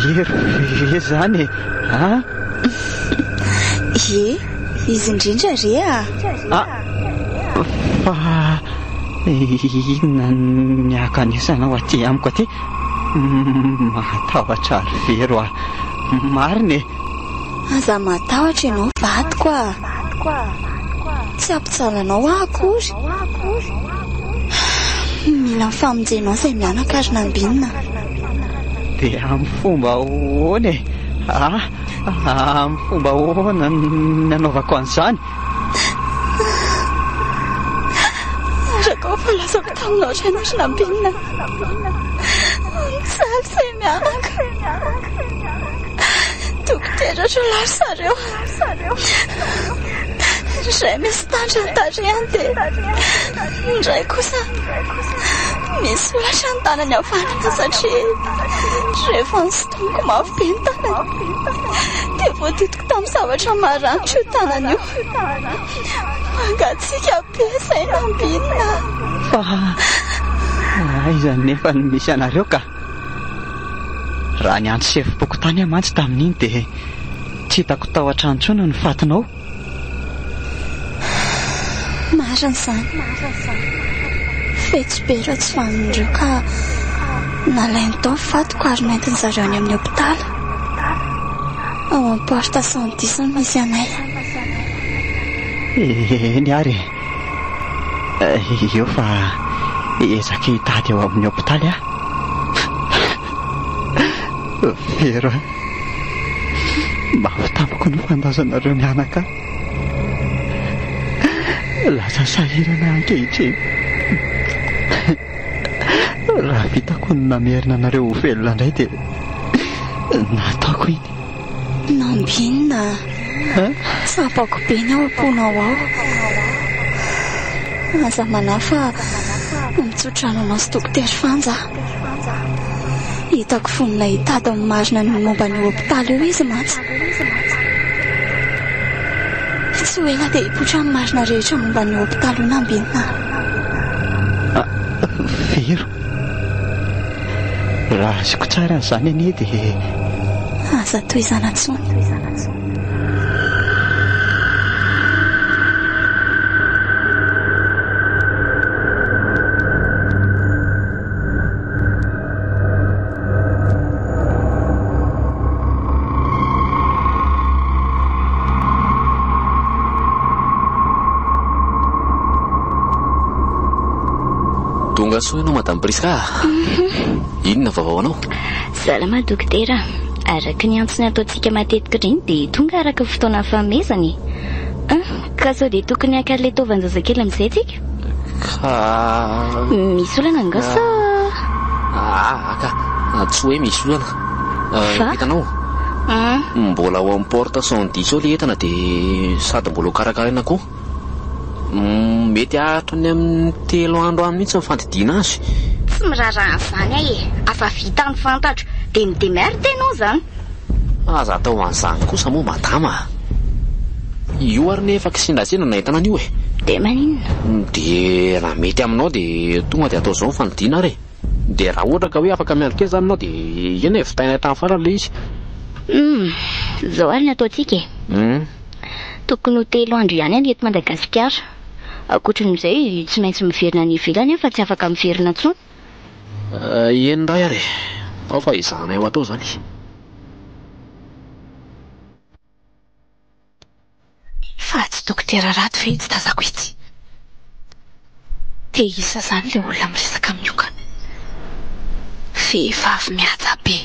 Vero ve izany e? A?
Ie, izy indrindra re a!
Ah! Fa inona ny hankanesanao aty amiko aty? Mahatahotra ry Vero a! Marina e!
Aza matahotra ianao vadiko a! Tsy hampijaly anao aho akory. Mila ny famonjenao izay mianaka ry Nambinina.
Dia amin'ny fomba ahoana e? Ah, amin'ny fomba ahoana no nanaovako an'izany?
Araka ny voalazako taminao ireny ry Nambinina. Mijaly izay mianaka. Dokotera roa lahy ry zareo. Ny iray misy tandra ny tarehiny dia ny iray kosa misy holatra ny tanany havanana satria rehefa nosintomiko mafy be ny tanany dia voadidiko tamin'ny zavatra maranitra io tanany io. Mangatsiaka be izay nambinina.
Fa aiza nefa no misy anareo ka? Raha niantso sefom-pokontany aho mantsy tamin'iny dia tsy hitako tao an-trano intsony ny fatinao.
Marina izany. Fetsy be ireo tsy vanona ireo ka nalainy tao ny fatiko ary nentin-dry zareo any amin'ny hopitaly. Ao amin'ny porte 110 no misy anay.
Eny ary e. Eo fa hiezaka hitady ao amin'ny hopitaly aho. Vero a! Mafy tamiko ny fandaozanareo mianaka ahy. Lasa sahirana aho ankehitriny. Raha vitako ny namerina anareo ho velona indray dia nataoko iny.
Nambinina a! Tsapako be ny ao am-ponao ao. Aza manahy fa mitsodrano anao sy Dokotera Fanja aho. Hitako vonona hitady ny marina ny momba an'io hopitaly io izy mantsy. Tsy ho ela dia hipoitra ny marina rehetra momba an'io hopitaly io Nambinina
a. Vero. Raha azoko tsara izany anie dia.
Aza tohizana intsony.
Tonga soa ianao Madame Prisca a! Inona vaovao anao?
Salama dokotera. Araka ny antso nataontsika matetika ireny dia tonga araka ny fotoana nifanomezana e. Ah, ka sao dia tokony haka ilay taovan-jazakely amin'izay tsika?
Ka...
Misy olana angaha sa...
Ah, ka tsy hoe misy olana.
Fa?
Hitanao? Mbola ao amin'ny porte 110 ao ilay entana dia sady mbola ho karakaraina koa. Mety haharitra any amin'ny telo andro any mihitsy ny fandidiana azy.
Tsy miraharaha an'izany aho e! Afa vita ny fantatro, dia mi-demerde ianao izany.
Aza atao an'izany kosa moa madama a! Io ary nefa kisendrasendra nahitana an'io e!
Dia maninona?
Dia raha mety aminao dia tonga dia atao izao ny fandidiana ary e! Dia raha ohatra ka hoe afaka miandry kely izany ianao dia eny e, vitaina hatramin'ny farany ilay izy.
Hum, izao ary ny ataontsika e!
Hum.
Tokony ho telo andro ihany aho eto Madagasikara. Ankoatran'izay, tsy maintsy miverina any ivelany aho fa tsy afaka miverina intsony.
Eny indray ary e! Ao fa ezahanay ho atao izany.
Fa tsy dokotera Rato ve itsy tazako itsy? Te hisa zany le olona miresaka amin'io ka. Vehivavy mihaja be.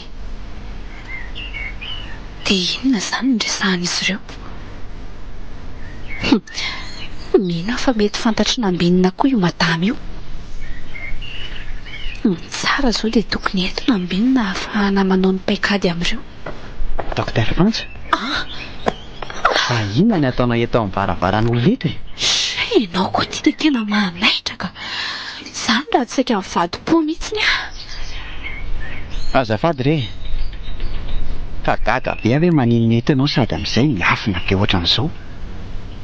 De inona zany no resahan'izy ireo? Hum. Mino aho fa mety fantatr'i Nambinina koa io madama io. Ny tsara zao dia tokony eto Nambinina ahafahana manao ny paikady amin'ireo.
Docteur Frantsa?
Ah!
Fa inona ny ataonao eto amin'ny varavaran'olona eto e?
Ianao koa ity dia tena manaitra ka! Izany raha tsy saika nivadi-po mihitsy aho.
Azafady re e! Fa gaga be aho hoe maninona eto ianao sady amin'izay miafina be ohatran'izao.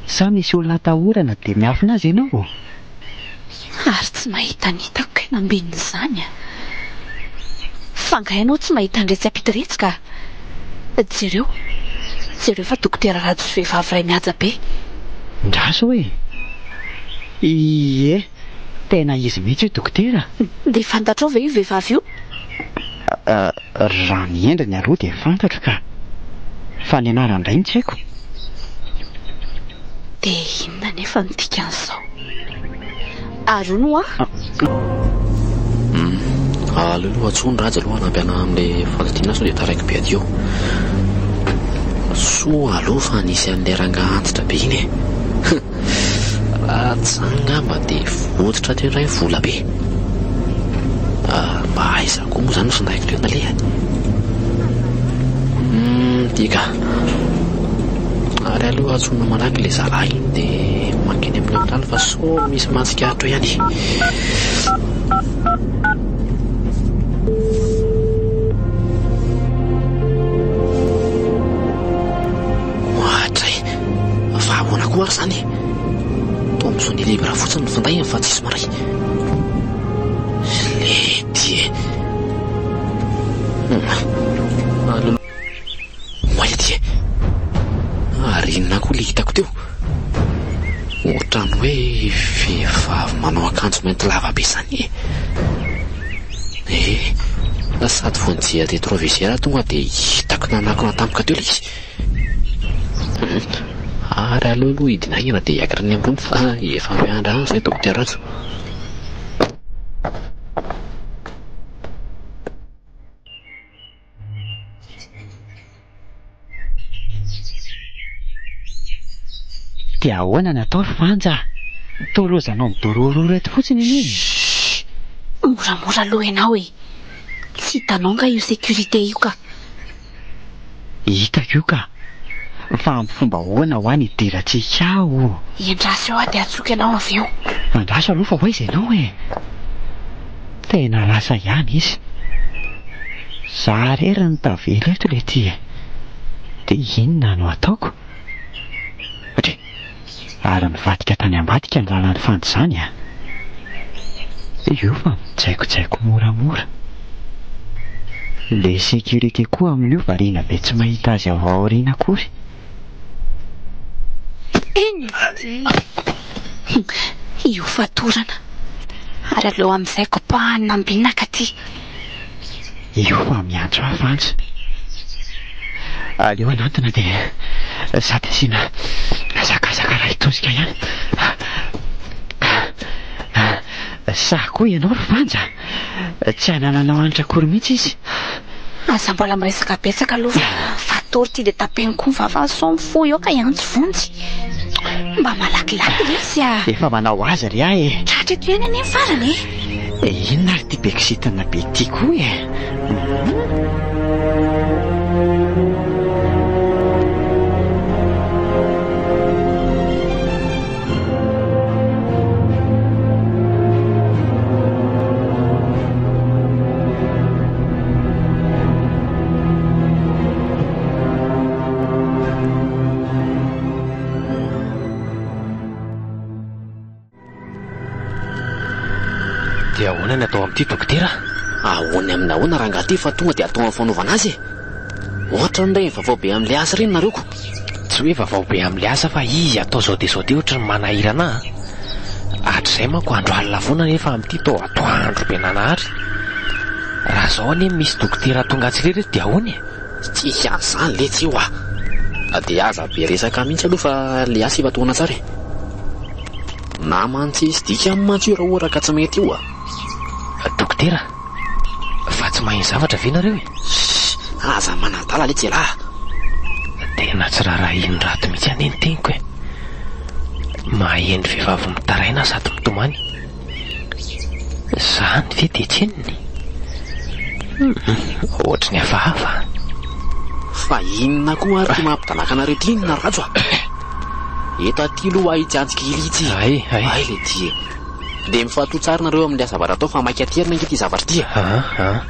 Sa misy olona atahorana dia miafina azy ianao?
Ary tsy mahita ny hitako kay nambinina izany a! Fa angaha ianao tsy mahita an'iretsy ampita iretsy ka? Jereo, jereo fa dokotera Rajo sy vehivavy iray mihaja be.
Ndraso e! Ie, tena izy mihitsy io dokotera.
Dia fantatrao ve io vehivavy io?
Raha ny endriny aloha dia fantatro ka! Fa ny anarany indray no tsy haiko.
Dia inona anefa? anefa ny dikan'izao. Ary hono hoa?
Hum, aleo aloha antsoiny Raja aloha hanampy anah amin'ilay fandidiana sao dia taraiky be aty eo. Soa aloha fa nisy an'ilay rangahy antitra be iny e. Raha tsy izany angamba dia votsotra teo indray ny vola be. Ah, mba aiza koa moa izany ny findaiko teo naleha? Hum, ty ka. Ary aleo antsoina malaky ilay zalahy iny dia mankeny amin'ny hopitaly fa sao misy mahatsikaritra eo ihany. Ohatray! Fa ahoana koa ary izany e? Toa mi-sonner libre fotsiny ny finday fa tsisy maray. Lety e! Aleo may aty e! Ary inona koa ilay hitako teo? Ohatran'ny hoe vehivavy manao akanjo mainty lava be izany e! Eh, sady vao nijery rétroviseur tonga dia hitako nanakona tampoka teo ilay izy. Ary aleo aloha hidina haingana dia hiakatra any ambony fa efa miandry any izay Dokotera Rajo.
Dia ahoana ny atao ry Fanja a? Toa lozanao midorororo eto fotsiny anie e!
Chut! Moramora aloha ianao e! Tsy hitanao nga io sécurité io ka!
Hitako io ka! Fa amin'ny fomba ahoana hoa ny hidirantsika ao?
Endraso eo aho dia antsoiko ianao avy eo.
Andraso aloha fa ho aiza ianao e? Tena lasa ihany izy. Za irery no tavela eto letia e! Dia inona no ataoko? Dry! Ary nivadika tany ambadika ny lalan'ny Fanja izany a! Io fa mijaikojaiko moramora. Le sécurité koa amin'io variana be tsy mahita azy ao aoriana akory.
Io fatorana. Ary aleo amin'izay kopahana ambinina ka ty.
Io fa miantso ahy Fanja. Aleo hanantona dia sady asiana hazakazaka iray tosika ihany. Sa koa ianao ry Fanja? Tsy anananao hanitra akory mihitsy izy.
Aza mbola miresaka betsaka aloha fa fatory ity dia tapeno koa ny vavany sao mifoha eo ka hiantso vonjy. Mba malakilaky lesy a!
Efa manao azy ry ahy e!
Tratra eto ihany anie ny farany e!
Inona ary ity be kizitina be ity koa e?
Dia ahoana ny atao amin'ity dokotera?
Ahoana amin'ny ahoana rangahy ity fa tonga dia atao amin'ny fanaovana azy e! Ohatran'ireny vaovao be amin'ilay asa ireny nareo ko!
Tsy hoe vaovao be amin'ilay asa fa izy atao izao dia izao dia ohatry ny manahirana ahy an! Hatrizay manko andro alina foana nefa amin'ity toa atoandro be nanahary. Raha izao anie misy dokotera tonga atsy irery eto dia ahoana e?
Tsisy an'izany letsy io ah! Dia aza be resaka mihitsy aloha fa le asa efa tohana tsara e! Namany tsisy dikany mantsy io raha ohatra ka tsy mety io ah!
Dokotera, fa tsy maheno zavatra ve nareo e?
Shh! Aza manadala letsy elah!
Tena tsy rarahian'i Rado mihitsy anie ny teniko e! Maheno vehivavy mitaraina aho sady mitomany. Zany ve dia tsy henony? Hum, ohatry ny hafahafa.
Fa inona koa ary ity mampidanaka anareo ity inona Rajo a? Eto aty aloha itsy antsika ily itsy.
Hay, hay.
Hay le ty e. Dia mifantoha tsara nareo amin'ilay zavatra atao fa maika aterina ange ity zavatra ity e.
Ah, ah.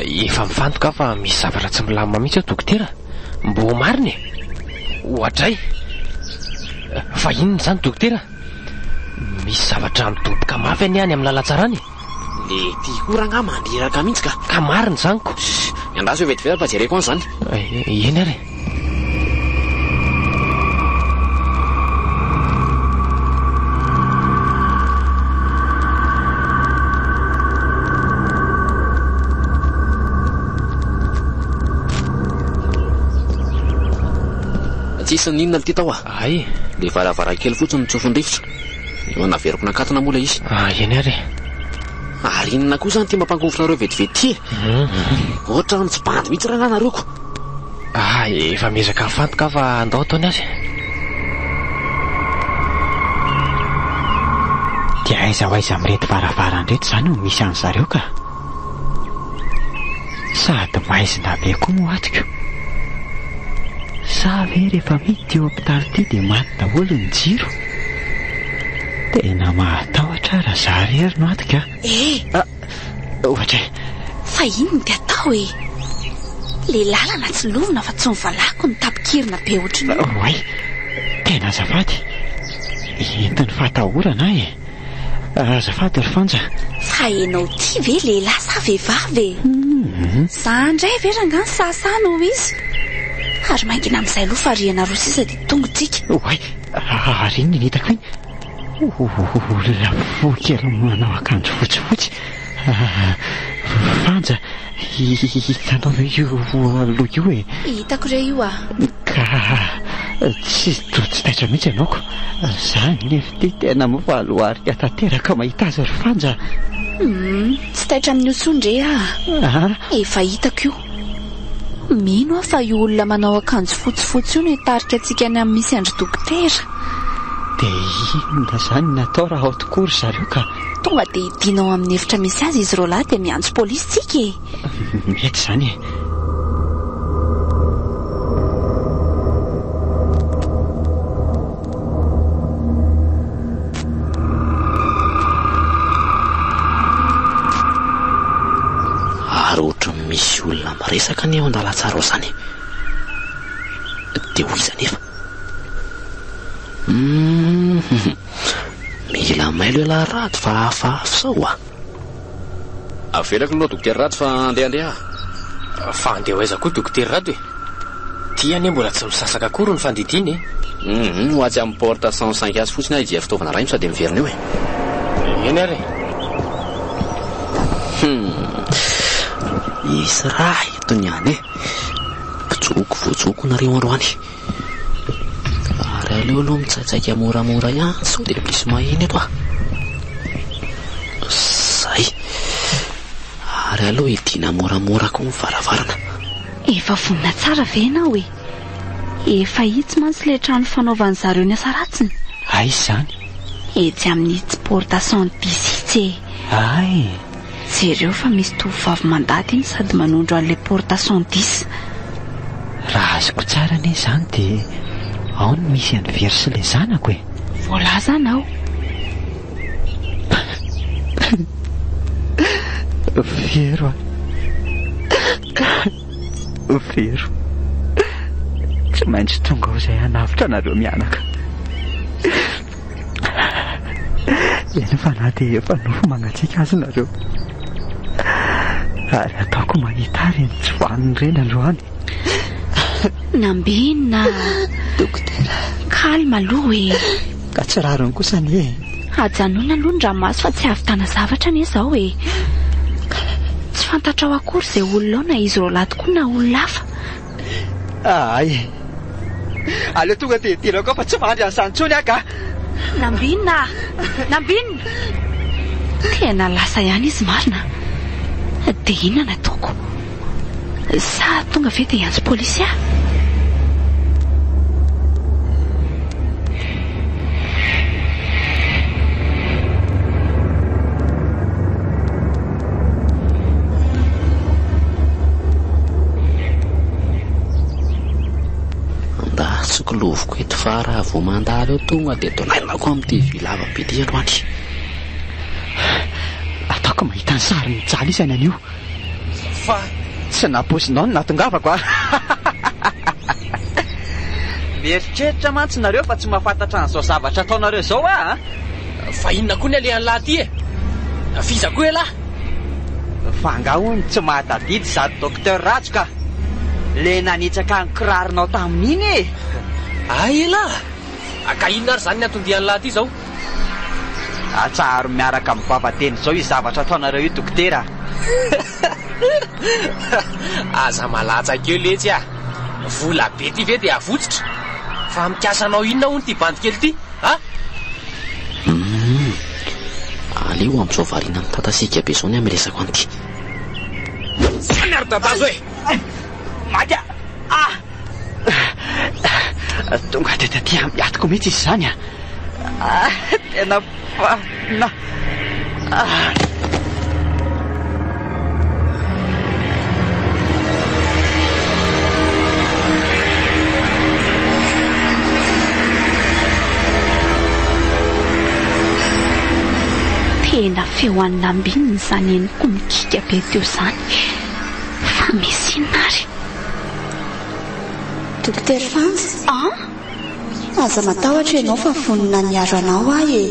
Efa mifantoka aho fa misy zavatra tsy milamina mihitsy ao dokotera. Mbo marina e. Oadray. Fa inona izany dokotera? Misy zavatra midoboka mafy anie any amin'ny lalantsarana e!
Le ty koa rangaha mandreraka mihitsy ka!
Ka marina izany ko!
Andraso eo vetivety fa jereko any izany.
Eny ary e!
Tsisy n'inona ity tao ah.
Ay.
Le varavarankely fotsiny no tsofin-drivotra. Efa naveriko nakatona moa ilay izy.
Ah, eny ary e.
Ary inona koa izany ity mampangovitra anareo vetivety ity e? Ohatran'ny tsy bandy mihitsy rangahy nareo ko.
Ah, efa miezaka mifantoka aho fa andao ataony azy.
Dia aiza ho aiza amin'ireto varavarana ireto izany no misy an'zareo ka? Sady maizina be koa moa ato ko. Sa ve rehefa miditra io hopitaly ity dia maty daholo ny jiro? Tena mahatahotra aho raha za irery no ato ka.
Eh!
Ah, ohatra e.
Fa inona ty atao e? Le lalana tsy lovina fa tsy mivalako ny tapikirina be ohatran'io.
Oay, tena azafady. Entin'ny fahatahorana aho e. Azafady ry Fanja.
Fa enao ty ve lehilahy sa vehivavy e? Za ndray ve rangaha ny sahasaha no izy? Ary mangina amin'izay aloha fa rihana roa sisa dia tonga tsika.
Oay, ary inona iny hitako iny? Olona fohy kely manao akanjo fotsifotsy. Fanja, hitanao ve io aloha io e?
Hitako re io ah.
Ka tsy toa tsy taitra mihitsy ianao ko. Za nefa ity tena mivaloarika tanteraka mahita azy ry Fanja.
Hum, tsy taitra amin'io intsony re ah. Efa hitako io. Mino aho fa io olona manao akanjo fotsifotsy io no hitarika antsika any amin'ny misy an-dry dokotera.
Dia inona izany no atao raha ao tokoa ry zareo ka?
Tonga dia hidiana ao amin'ny efitra misy azy izy roalahy dia miantso polisy tsika e!
Mety izany e!
Ary ohatran'ny misy olona miresaka anie ao an-dalantsara ao izany e! Dia ho iza anefa? Hum, mila mailo ialahy Rado fa hafahafa izao a! Avelako aloha Dokotera Rado fa andehandeha aho.
Fa andeha ho aiza koa Dokotera Rado e? Ty anie mbola tsy misasaka akory ny fandidiana e!
Hum, ho atsy amin'ny porte 105 atsy fotsiny aho hijery fitaovana rainy sao dia miverina eo e!
Eny ary e!
Hum, misy raha eto niany e! Mpijoko voajoko nareo androany. Ary aleo aloha mitsaitsaika moramora ihany sao dia misy maheno eto ah. Zay. Ary aleo hidiana moramora koa ny varavarana.
Efa vonona tsara ve ianao e? Efa itsy mantsy ilay trano fanaovan'ny zareo ny asa ratsiny.
Aiza izany?
Etsy amin'itsy porte 110 itsy e.
Hay!
Jereo fa misy tovovavy mandady iny sady manondro an'ilay porte 110.
Raha azoko tsara anie izany dia ao no misy an'i Very sy ilay zanako e!
Voalaza anao.
Vero a! Vero. Tsy maintsy tonga ao izay hanavotra anareo mianaka. Eny fa na dia efa nofo mangatsiaka aza nareo. Ary ataoko mahita ahy ireny tsy vanona ireny androany.
Nambinina.
Dokotera.
Calme aloha e.
Ka tsy rariny kosa anie e.
Ajanona aloha ny ranomaso fa tsy hahavitana zavatra anie izao e. Tsy fantatrao akory izay olona ao na izy roalahy tokoa na olona hafa.
Ahay e. Aleo tonga dia idirako ao fa tsy mahandry an'izany intsony aho ka.
Nambinina a! Nambinina! Tena lasa ihany izy marina. Dia inona no ataoko? Sa tonga ve dia hiantso polisy aho?
Andatsiko loviko eto fa raha vao mandalo eo tonga dia donainako amin'ity vy lava be ity androany.
Ataoko mahita ny sary mijaly isany anio.
Fa
tsy nampoizinao ny nahatongavako a! Mieritreritra mantsy nareo fa tsy mahafantatra an'izao zavatra ataonareo izao aho a!
Fa inona koa ny alehan'lah ty e? F'iza koa elah?
Fa angaha hono tsy mahatadidy izato Docteur Rajo ka! Le nanitsaka ny kiraronao tamin'iny e!
Hay elah! Ka inona ary izany ny anton-dian'lah ty izao?
Atsaharo miaraka amin'ny vava-teny izao io zavatra ataonareo io Dokotera a!
Aza malatsaka eo letsy a! Vola be ty ve dia avotsitra? Fa mikasa anao inona hono ity bandy kely ity? A?
Hum. Aleo amin'izao variana mitatasiaka be izao ny hamelezako an'ity.
Zany ary dadazo e!
Maty ah! Tonga dia taty amin'ny atiko mihitsy izy izany ah! Tena fanina.
Tena feo an'i Nambinina izany henoko mikiaka be teo izany. Fa misy inona ary?
Dokotera Fanja?
An?
Aza matahotra ianao fa vonona ny hiaro anao aho e!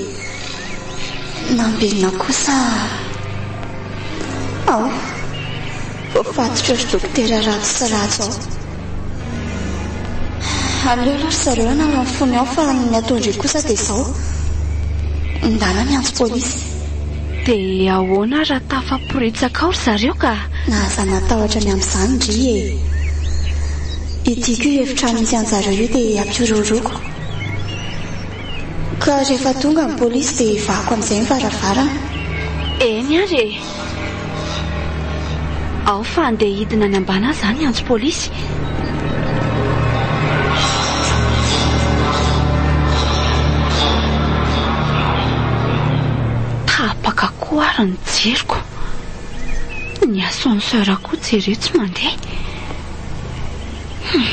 Nambinina kosa ao. Voafatotry ry dokotera ratsy sy ratsy ao. Aleo aloha ry zareo hanala ny fony ao fa ny ataon-dry kosa dia izao. Ndana miantso polisy.
Dia ahoana raha tafaporitsaka ao ry zareo ka?
Aza matahotra ny amin'izany ndry e! Ity koa io efitrano misy an-jareo io dia ampihorohoroako. Ka rehefa tonga ny polisy dia vahako amin'izay ny varavarana.
Eny ary e! Ao fa andeha hidina any ambany aho izany hiantso polisy. Tapaka koa ary ny jiroko. Ny ascenseur koa jereo tsy mandeha. Hum.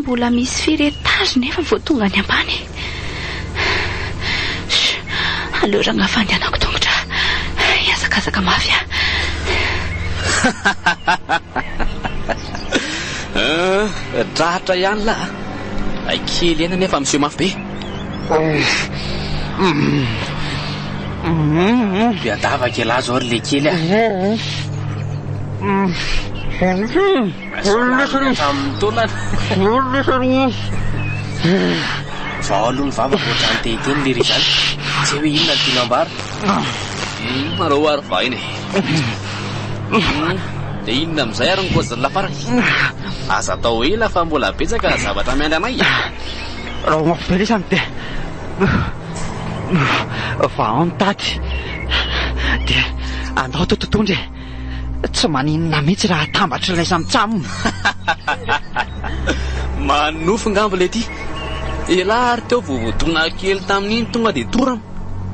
Mbola misy firy étage nefa vao tonga any ambany. Chut. Aleo rangahy fandehanako tongotra. Hihazakazaka mafy aho.
Tratra ihany lah. Hay kely ihany anefa miseho mafy be.
Miadavaka elah zao ry lekely a. Hatramin'ny taolana. Vao aloha ny vavako ohatran'ny te hiteny lery izany. Tsy hay hoe inona no tiana ambara.
Nareo ary vahiny e. Dia inona amin'izay ary ny cause-n'ny farany? Aza atao ela fa mbola betsaka ny zavatra miandry anay e.
Raha ho mafy be lesy any dia vahao ny tady dia andao tototondry e. Tsy maninona mihitsy raha atambatry ilay samtsam.
Manonofy ngamba ilay ity. Elah ary teo vao voadona kely tamin'iny tonga dia torana.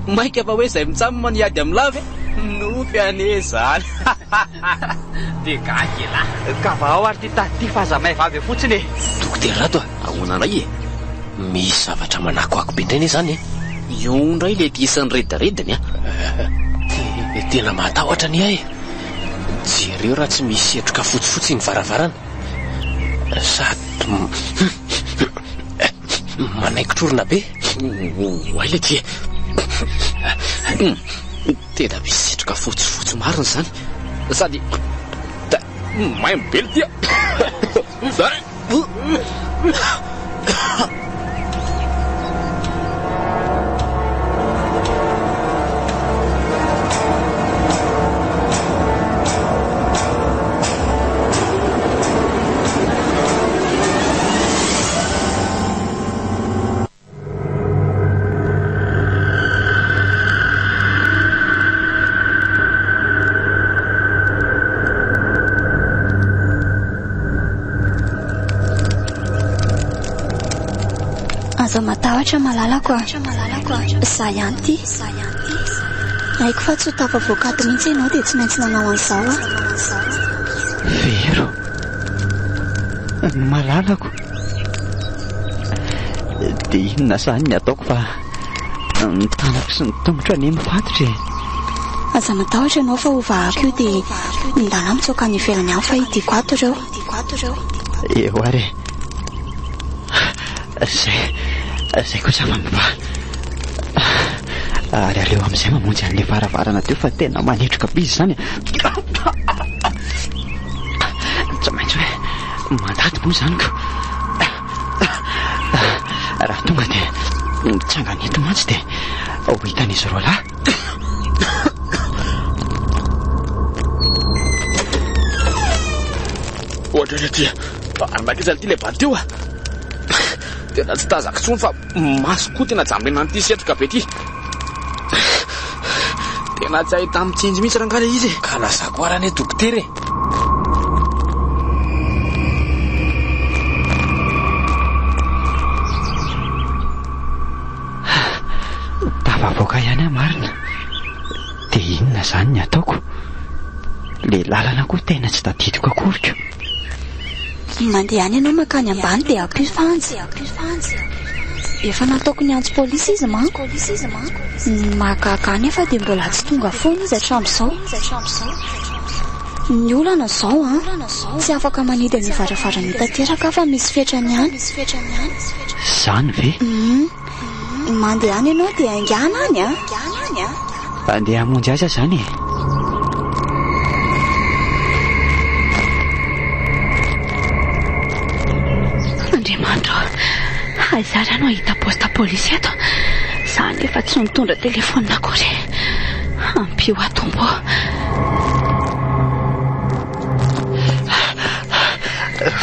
Maika fa hoe izay mitsam no hiady amin'lah ve? Nofy anie izany.
Dia gaga elah.
Ka vahao ary ity tady ity fa aza maivavy eo fotsiny e.
Dokotera Rado a!
Ahoana indray e?
Misy zavatra manakoako be indray anie izany e!
Io indray ilay ity sy ny redirediny a!
Tena mahatahotra anie aho e! Jereo raha tsy misy setroka fotsifotsy iny varavarana. Sady manaingotr'orona be.
Oay ilay ity e! Tena misy setroka fotsifotsy marina izany. Sady maimbo be ity a! Zay!
Aza matahotra malalako a. Za ihany ity. Haiko fa tsy ho tafavoaka ato mihitsy ianao dia tsy maintsy nanao an'izao aho.
Vero. Ny malalako. Dia inona izany ny ataoko fa ny tanako sy ny tongotro anie mifatotra e.
Aza matahotra ianao fa hovahako io dia mindana mitsoaka any ivelany any fa hidiako ato ireo.
Eo ary e. Izay, izay kosa fa mivaha. Ary aleo amin'izay mamonjy an'ilay varavarana teo fa tena manetroka be izy izany. Tsy maintsy hoe mandady moa izany ko. Raha tonga dia mitsangana eto mantsy dia ho hitan'izy roa lahy.
Ohatra ilay ity. Ary makaiza ity ilay bandy teo ah. Tena tsy tazako intsony fa maso koa tena jambena an'ity setroka be ity. Tena tsy ahita mitsinjo mihitsy rangahy ilay izy e.
Ka lazako ara anie dokotera e.
Tafavoaka ihany aho marina. Dia inona izany ny ataoko? Ilay lalana koa tena tsy tadidiko akory ko.
Mandehana ianao mankany ambany dia ampio Fanja. Efa nataoko niantso polisy izy manko. Ny mahagaga ahy nefa dia mbola tsy tonga foana izy hatramin'izao. Ny olana izao an, tsy afaka manidy an'io varavarana io tanteraka aho fa misy fetrany ihany.
Izany ve?
Hum. Mandehana ianao dia haingana any an.
Andeha hamonjy azy aho izany e.
Andriamanitra ô, aiza ary aho no hahita poste polisy eto? Za anefa tsy nitondra telefaonina akory. Ampio aho Tompo ô.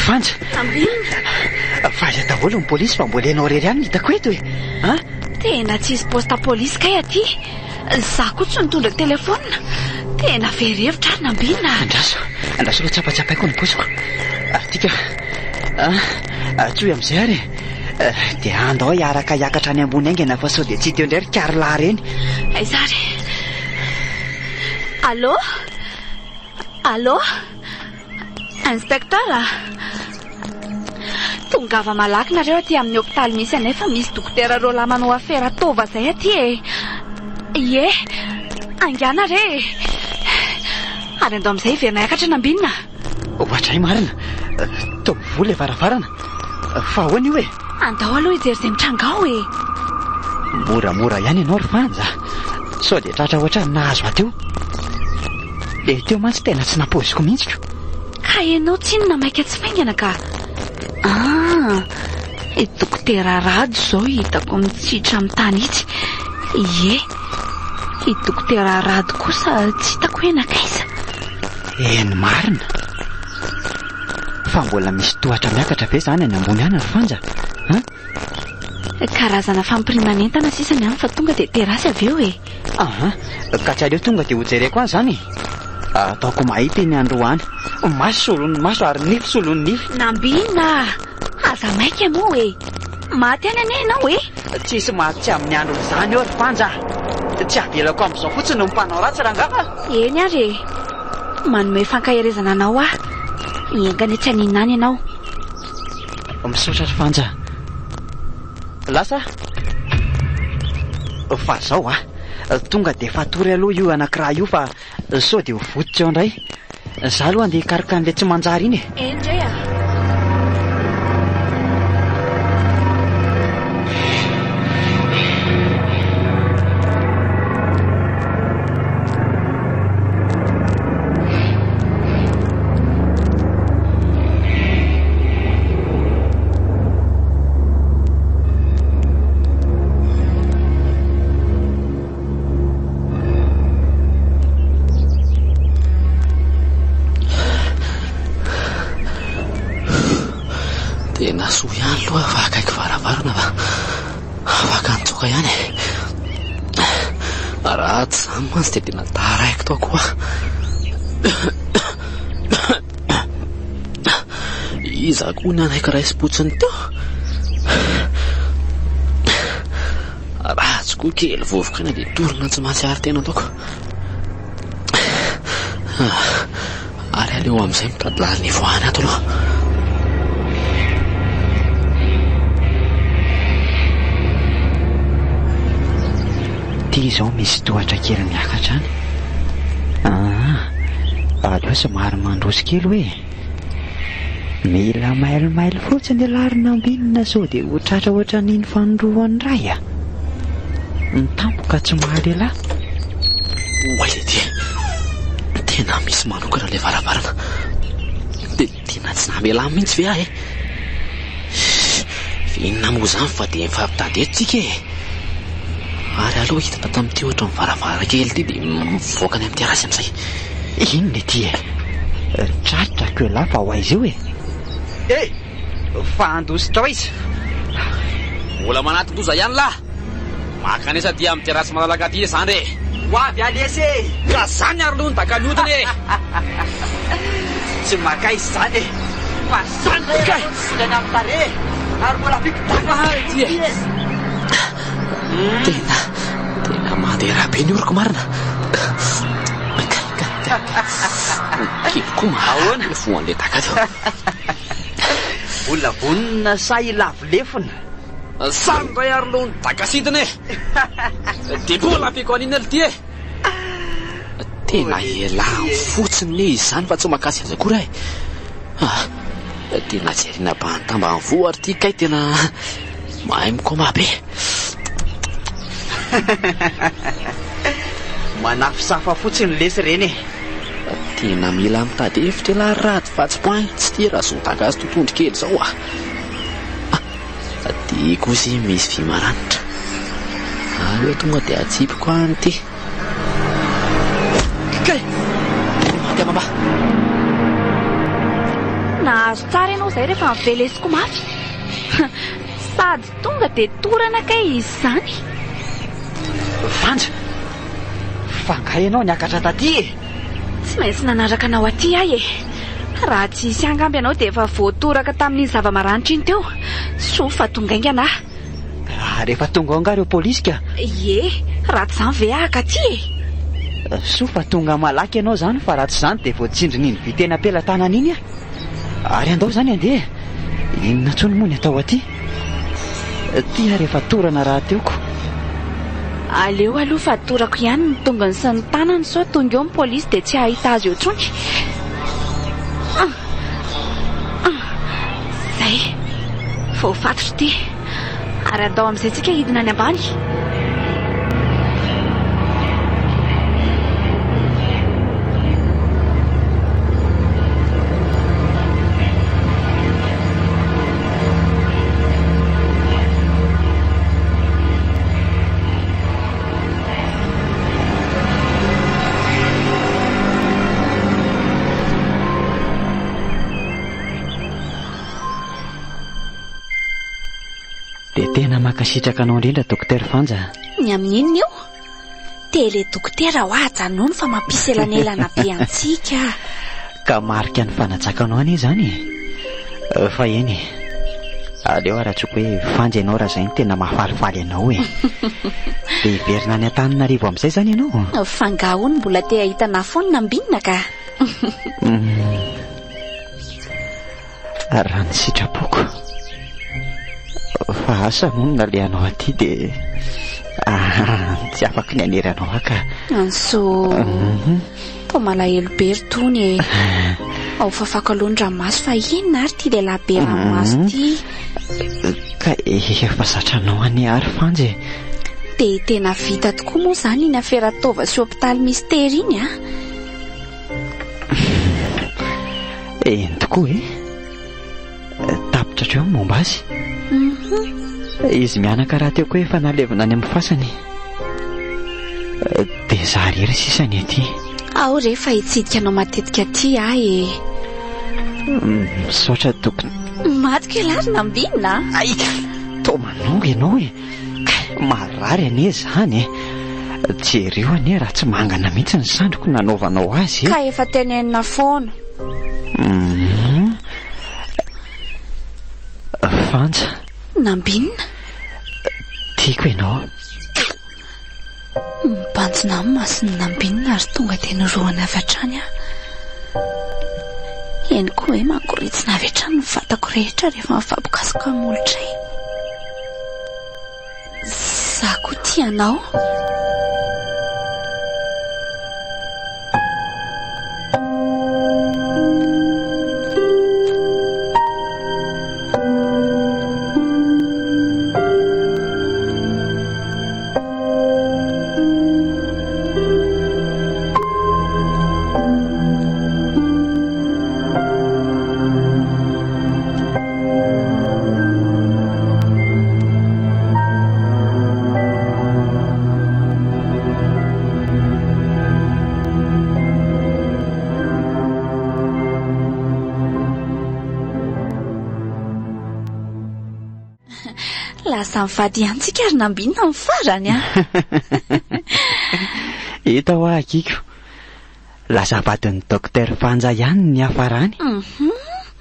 Fanja!
Ambinina!
Fa aiza daholo ny polisy fa mbola ianao irery ihany no hitako eto e! An?
Tena tsisy poste polisy kay aty. Za koa tsy nitondra telephone. Tena very hevitra ary Nambina a.
Andraso, andraso aloha tsapatsapaiko ny paosiko. Ary tika a, antsoy amin'izay ary e. Dia andao hiaraka hiakatra any ambony haingana fa sao dia tsy hita eo indray ry Carla ireny.
Aiza ary? Allô? Allô? Inspecteur a! Tongava malaky nareo aty amin'ny hopitaly misy anay fa misy dokotera roalahy manao afera taova zay aty e! Ie! Haingàna re e! Ary andao amin'izay hiverina hiakatra Nambinina a!
Ohatray marina! Toa mivoha ilay varavarana! Fa ahoana io e?
Andao aloha hijery izay mitranga ao e!
Moramora ihany ianao ry Fanja a! Sao dia tratra ohatran'ny nahazo ahy teo. Dia teo mantsy tena tsy nampoiziko mihitsy ko.
Ka ianao tsinona maika tsy faingana ka. Ah, i Dokotera Rado izao hitako mitsitra amin'ny tany itsy. Ie, i Dokotera Rado kosa tsy hitako hoe nankaiza.
Eny marina. Fa mbola misy tohatra miakatra ve izany any ambony any ry Fanja a?
Karazana fampiriman'entana sisa ny any fa tonga dia terasy avy eo e.
Aha, ka tsy aleo tonga dia hojereko any izany e. Ataoko mahita iny androany. Maso solon'ny maso ary nify solon'ny nify.
Nambina a! Aza maika moa e! Maty any anie ianao e!
Tsisy maty tsy amin'ny andron'izany eo ry Fanja a! Tsy avelako amin'izao fotsiny ny mpanao ratsy rangaha a!
Eny ary e! Manome fankaherezana anao aho. Enga anie tsy haninona any ianao.
Misaotra ry Fanja. Lasa Fa zao a, tonga dia fatory aloha io anankiray io fa sao dia ho votitra eo indray. Za aloha andeha hikaroka an'ilay tsy manjary iny e.
Eny re a.
Tena soa ihany aloha fa akaiky varavarana fa afaka nitsoaka ihany e. Raha tsy izany mantsy dia tena taraiky tao koa. Iza koa ny anaiky raisim-potsiny teo? Ratsy koa kely vovoka aina dia torina tsy mahatsiaro tena ataoko. Ary aleo amin'izay mitady lalana hivoahana ato aloha.
Ity izao misy tohatra kely miakatra any. Aa, aleo somary mandroso kely hoe. Mila mailomailo fotsiny ialahy ry Nambinina sao dia ho tratra ohatran'iny fanindroany iray a. Ny tampoka tsy maha lehilahy.
Oay lety e! Tena misy manokana ilay varavarana. Dia tena tsy namela ahy mihitsy ve aho e? Fa inona moa izany fa dia mifampitady eto tsika e! Ary aleo hiditra tato amin'ity ohatran'ny varavarankely ity dia mivoaka any amin'ny terrasse amin'izay.
Inona ity e? Tratra que là fa ho aiza io e? Eh! Fa handositra ho aiza?
Mbola manatin-doza ihany lahy. Mankanesa aty amin'ny terrasse malalaka aty izany re.
Ho avy Alesy e!
Ka zany ary aloha ny daka mihodina e!
Tsy maka izy izany e! Fa zany indray ianao no sindrainy amin'ny tarehy e! Ary mbola ampiako daka
ity e! Tena, tena mandeha ra be ny oroko marina. Kay, kay, kay. Kely koa
Ahoana?
marary voan'ilay daka teo.
Mbola vonona sa hilavo lefona?
Samy indray ary aloha ny daka sidina e! Dia mbola ampiako an'iny aloha ity e! Tena elah fotsiny ne izany fa tsy makasy azy akory e! Ah, tena jerena ambany voa ary ity kay tena mahay mikoma be.
Manafisafa fotsiny lesy ireny e!
Tena mila mitady hevitra elah rady fa tsy point tsy tia raha zao daka azy tontondro kely izao ah. Ah, ty kosa misy vy maranitra. Aleo tonga dia atsipiko any ity. Kay! Maty mama.
Nahazo tsara ianao izay rehefa nivelesiko mafy. Sady tonga dia torana kay izy izany.
Vanja! Fa angaha ianao niakatra taty e?
Tsy maintsy nanaraka anao aty aho e. Raha tsy hisy angamba ianao dia efa voatoraka tamin'iny zava-maranitra iny teo. Soa fa tonga haingana aho.
Ary efa tonga ao angaha ireo polisy ka?
Ie, raha tsy izany ve aho ka aty e?
Soa fa tonga malaky ianao izany fa raha tsy izany dia voatsindrin'iny vy teny am-pelatanana iny aho. Ary andao izany handeha. Inona intsony moa ny atao aty? Ty ary efa torana rahateo ko.
Aleo aloha fa torako ihany ny tongony sy ny tanany sao tonga eo ny polisy dia tsy hahita azy eo intsony. Ah, ah, Zay, voafatotra ity. Ary andao amin'izay tsika hidina any ambany.
Dia tena mankasitraka anao indrindra Docteur Fanja.
Ny amin'inona io? Tele dokotera ho ajanony fa mampisy elanelana be antsika.
Ka marika ny fanajakanao anie izany e. Fa eny e. Aleo ara-tsoko hoe Fanja ianao raha izay no tena mahafalifaly anao e. Dia hiverina any Antananarivo amin'izay izany ianao?
Fa angaha hono mbola te hahita anà foana nambinina ka.
Raha ny sitrapoko. Fa asa moa no nalehanao aty dia tsy afaka ny hanery anao aho ka.
Anso. Toa malahelo be ry Tony e. Ao fafako aloha ny ranomaso fa inona ary ity lehilahy be ranomaso ity?
Ka efa zatra anao anie ary Fanja e.
Dia tena vita tokoa moa izany iny afera taova sy hopitaly mistery iny a?
Eny tokoa e. Tapitra hatreo ny momba azy. Izy mianaka rahateo koa efa nalevina any amin'ny fasany. Dia za irery sisa ny aty.
Ao re fa hitsidika anao matetika aty aho e.
Misaotra tompoko.
Matiko ialahy ry Nambinina a.
Ay, toa manonga ianao e. Kay, marary anie izany e. Jereo anie raha tsy mangana mihitsy ny sandriko nanaovanao azy e.
Ka efa tenenina foana.
Fanja.
Nambinina?
Tiako ianao.
Mibanjina amin'ny mason'i Nambinina ary tonga dia norohana avy hatrany aho. Eny koa hoe mangoritsina avy hatrany ny vatako rehetra rehefa mifampikasoka amin'ny molotray. Izaho koa tia anao. Lasa mivady ihany tsika ary nambinina amin'ny farany a.
Hita hoa akiko. Lasa vadin'ny Docteur Fanja ihany ny niafarany.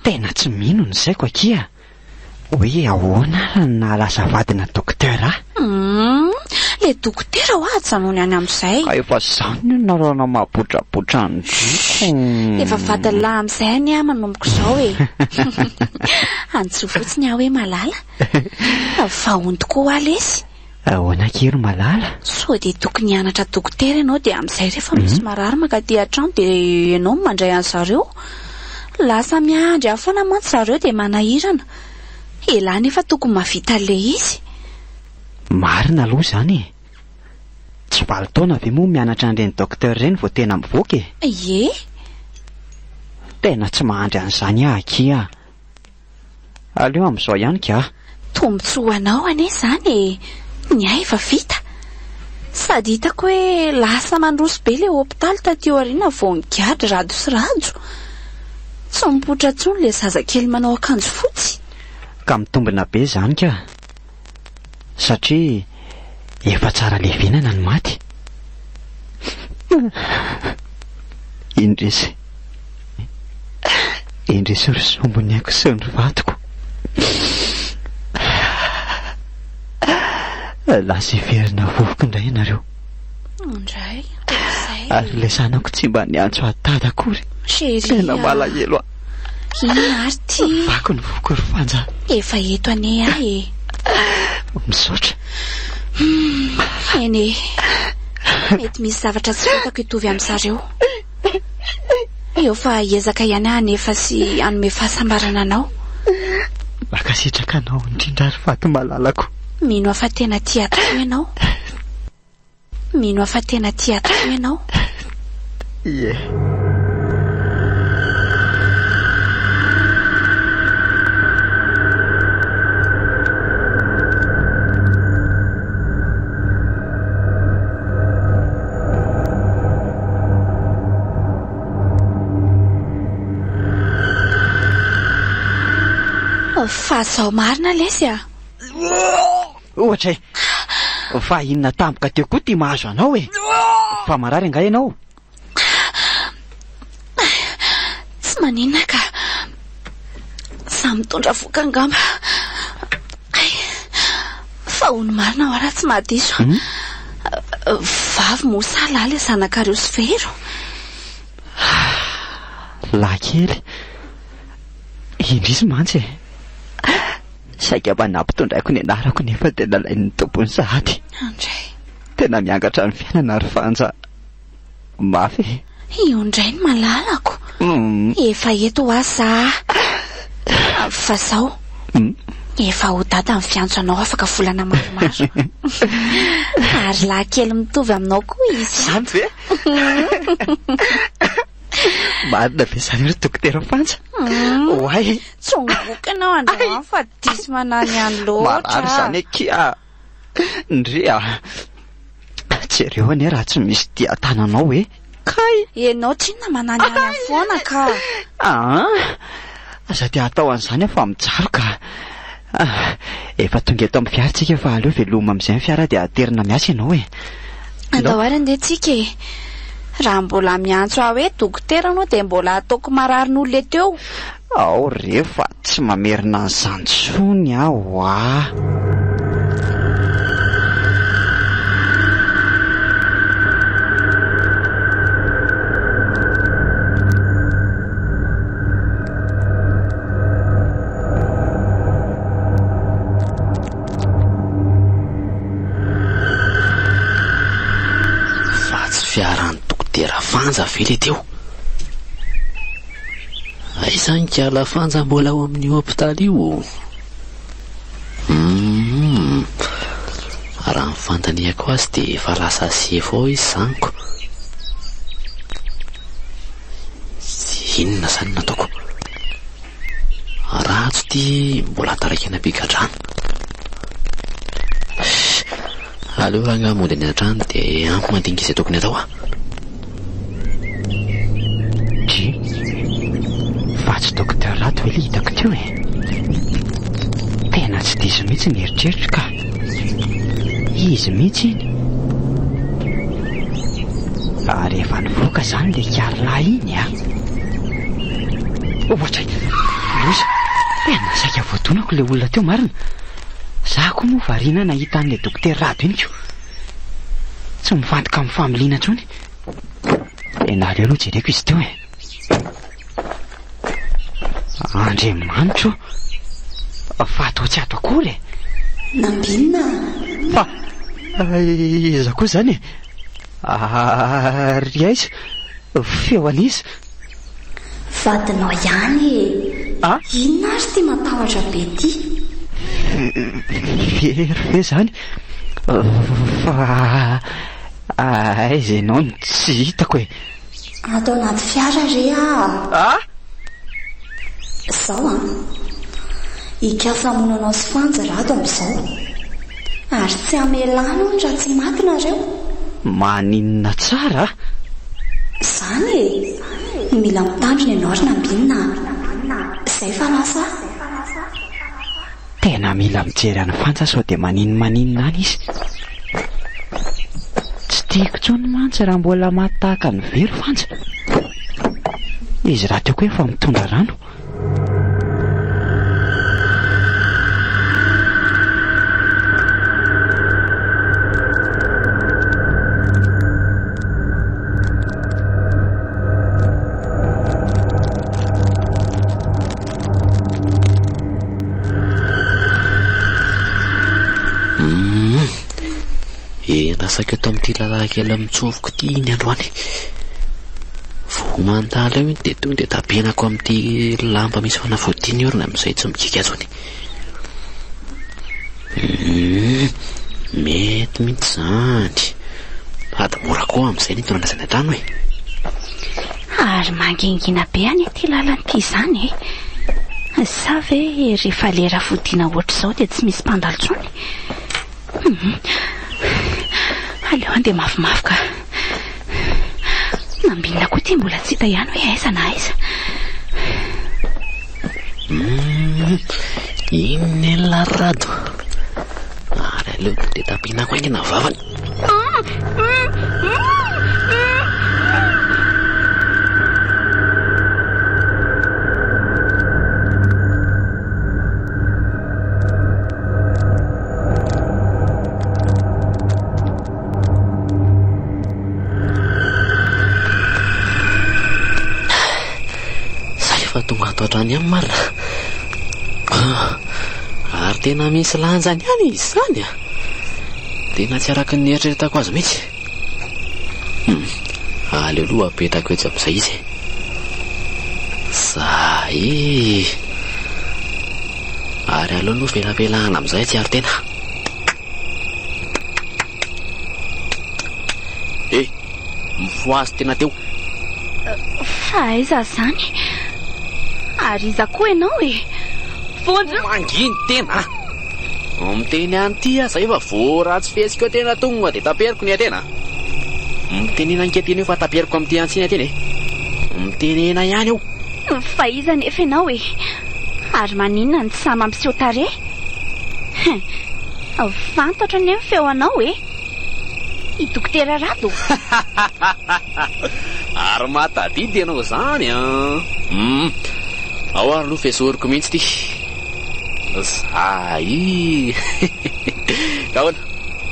Tena tsy mino ny saiko akia. Hoe ahoana ary no nahalasa vadina Docteur ahy?
Humm, le dokotera hoa ajanony any amin'izay.
Ka efa izany ny anarana mahabotrabotra an-dry ko.
Efa vadin'ny lahy amin'izay anie aho manomboka izao e. Antsoy fotsiny aho hoe Malala. Fa hono tokoa hoa lesy.
Ahoana akia ry Malala?
Sao dia tokony hianatra dokotera ianao dia amin'izay rehefa misy marary mankaty an-trano dia ianao no mandray an-zareo. Lasa miandry ahy foana mantsy zareo dia manahirana. Elah nefa tokony mahavita an'ilay izy.
Marina aloha izany e. Tsy valo taona ve moa mianatra an'ireny docteur ireny vao tena mivoaka e?
Ie.
Tena tsy mahandry an'izany aho akia. Aleo amin'izao ihany ka.
Tombontsoa ho anao anie izany e! Ny ahy efa vita. Sady hitako hoe lasa mandroso be ilay hopitaly taty aoriana vao nigadra Rado sy Rajo. Tsy mipoitra intsony ilay zazakely manao akanjo fotsy.
Ka mitombina be izany ka. Satria efa tsara levenana ny maty. Indrisy. Indrisy ry sombin'ny aiko sy ny vadiko. Lasa hiverina vovoka indray ianareo.
Indray, izay.
Ary ilay zanako tsy mba niantso ahy dada akory.
Chérie.
Tena malahelo aho.
Inona ary ity?
Vaky ny foko ry Fanja.
Efa eto anie aho e.
Misaotra.
Eny e. Mety misy zavatra tsy fantako hitovy amin-dry zareo. Eo fa hiezaka ihany aho hanefa sy hanome fahasambarana anao.
Mankasitraka anao indrindra ry vady malalako.
Mino aho fa tena tia tokoa ianao. Mino aho fa tena tia tokoa ianao.
Ie.
Fa zao marina lesy a!
Ohatra e! Fa inona tampoka teo koa ty mahazo anao e? Fa marary angaha ianao?
Tsy maninona ka. Samy mitondra voka angamba. Hay, fa hono marina hoa raha tsy mahadiso. Hmm? Vavy moa sa lahy ilay zanakareo sy Vero?
Lahy kely. Indrisy mantsy e. Saika mba nampitondraiko ny anarako nefa dia nalain'ny tompony sahady.
Andray.
Tena miangatra ny fiainana ry Fanja. Mafy e.
Io indray ny malalako. Efa eto hoa za. Fa zao. Efa ho dada ny fiantso anao afaka volana maromaro. Ary lahy kely mitovy aminao koa izy.
Zany ve? Marina ve izany ry Dokotera Fanja? Oay.
Tsongoka ianao androany fa diso manany ihany loatra.
Marary izany akia. Ndry a! Jereo anie raha tsy misy dia tananao e! Kay!
Ianao tsinona mananiany ahy foana ka!
Aa! Aza dia atao an'izany aho fa mijaly ka! Efa tonga eto amin'ny fiara tsika fa aleo veloma amin'izay ny fiara dia aterina miasa ianao e!
Andao ary andeha tsika e! Raha mbola miantso ahy hoe dokotera anao dia mbola ataoko mararin'olona eto eo.
Ao re fa tsy mamerina an'izany intsony aho ah.
Fa tsy fiaran'ny dokotera Fanja ve le teo? Aiza ny kiala Fanja mbola ao amin'io hopitaly io? Humm, raha ny fandinihako azy dia efa lasa sefo ao izy izany ko. Inona izany no nataoko? Rajo ity mbola taraiky any am-pigadrana. Aleo rangahy mody any an-trano dia ampy mandinika izay tokony atao ah.
Dry, fa tsy docteur Rato ve ilay hitako teo e? Tena tsy. tsy diso mihitsy ny eritreritro ka. Izy mihitsy iny. Ary efa nivoaka izany ilay kiarilahy iny a. Ohatra, loza. Tena saika voadonako ilay olona teo marina. Za koa moa variana nahita an'ilay dokotera Rado iny ko. Tsy mifantoka amin'ny familiana intsony. Tena aleo aloha jereko izy teo e. Andriamanitro ô! Fa toa tsy ato akory e!
Nambinina
a! Fa iza koa izany e? Ary aiza? Feo an'iza?
Vadinao ihany e!
A?
Inona ary ity matahotra be ity?
Very ve izany? Fa aiza ianao no tsy hitako e?
Ato anaty fiara re aho.
A?
Izao an! Hikasa hamono anao sy Fanja Rado amin'izao. Ary tsy hamela any hono raha tsy maty nareo.
Maninona tsara a?
Izany e! Mila mitandrina ianao ry Nambinina a! Izay fa lasa aho.
Tena mila mijery an'i Fanja sao dia maninomaninona any izy. Tsy tiako intsony mantsy raha mbola maty tahaka ny very Fanja. Izy rahateo koa efa mitondra rano.
Endrasako eto amin'ity lalan-kely mitsofoka ity iny androany. Vao mandalo eo iny dia tonga dia tapenako amin'ity lamba misy fanafody ity ny orona amin'izay tsy mikiky intsony. Mety mihitsy izany. Sady mora koa amin'izay ny hitondra azy any an-trano e.
Ary mangingina be anie ity lalana ity izany e. Sa ve rehefa lera fodiana ohatr'izao dia tsy misy mpandalo intsony? Hum. Aleo andeha mafimafy ka. Nambinina koa ity mbola tsy hita ihany hoe aiza na aiza.
Hum. Iny ny rado. Ary aleo dia tapihinako haingana ny vavany. Zay efa tonga ato hatrany ihany marina. Ary tena misy lanjany ihany izy izany a. Tena tsy araka ny nieritreretako azy mihitsy. Hum, aleo aloha apetako etsy amin'izay izy e. Zay e. Ary aleo aloha felapelahana amin'izay tsy ary tena. Eh, mifohaza tena teo.
Fa aiza izany? Ary iza koa ianao e? Vonjeo!
Manginy tena a! Miteny an'ity aho zay fa voa ratsy fihetsika eo tena tonga dia taperiko ny atena. Mitenena ankehitriny eo fa taperiko amin'ity antsy iny atena e. Mitenena ihany eo.
Fa iza anefa ianao e? Ary maninona no tsy sahy mampiseho tarehy? Hein! Fantatro anie ny feo anao e! I Dokotera Rado?
Ary mahatadidy ianao izany an! Hum! Ao ary aloha fa esoriko mihitsy ity. Zay! Ka ahoana?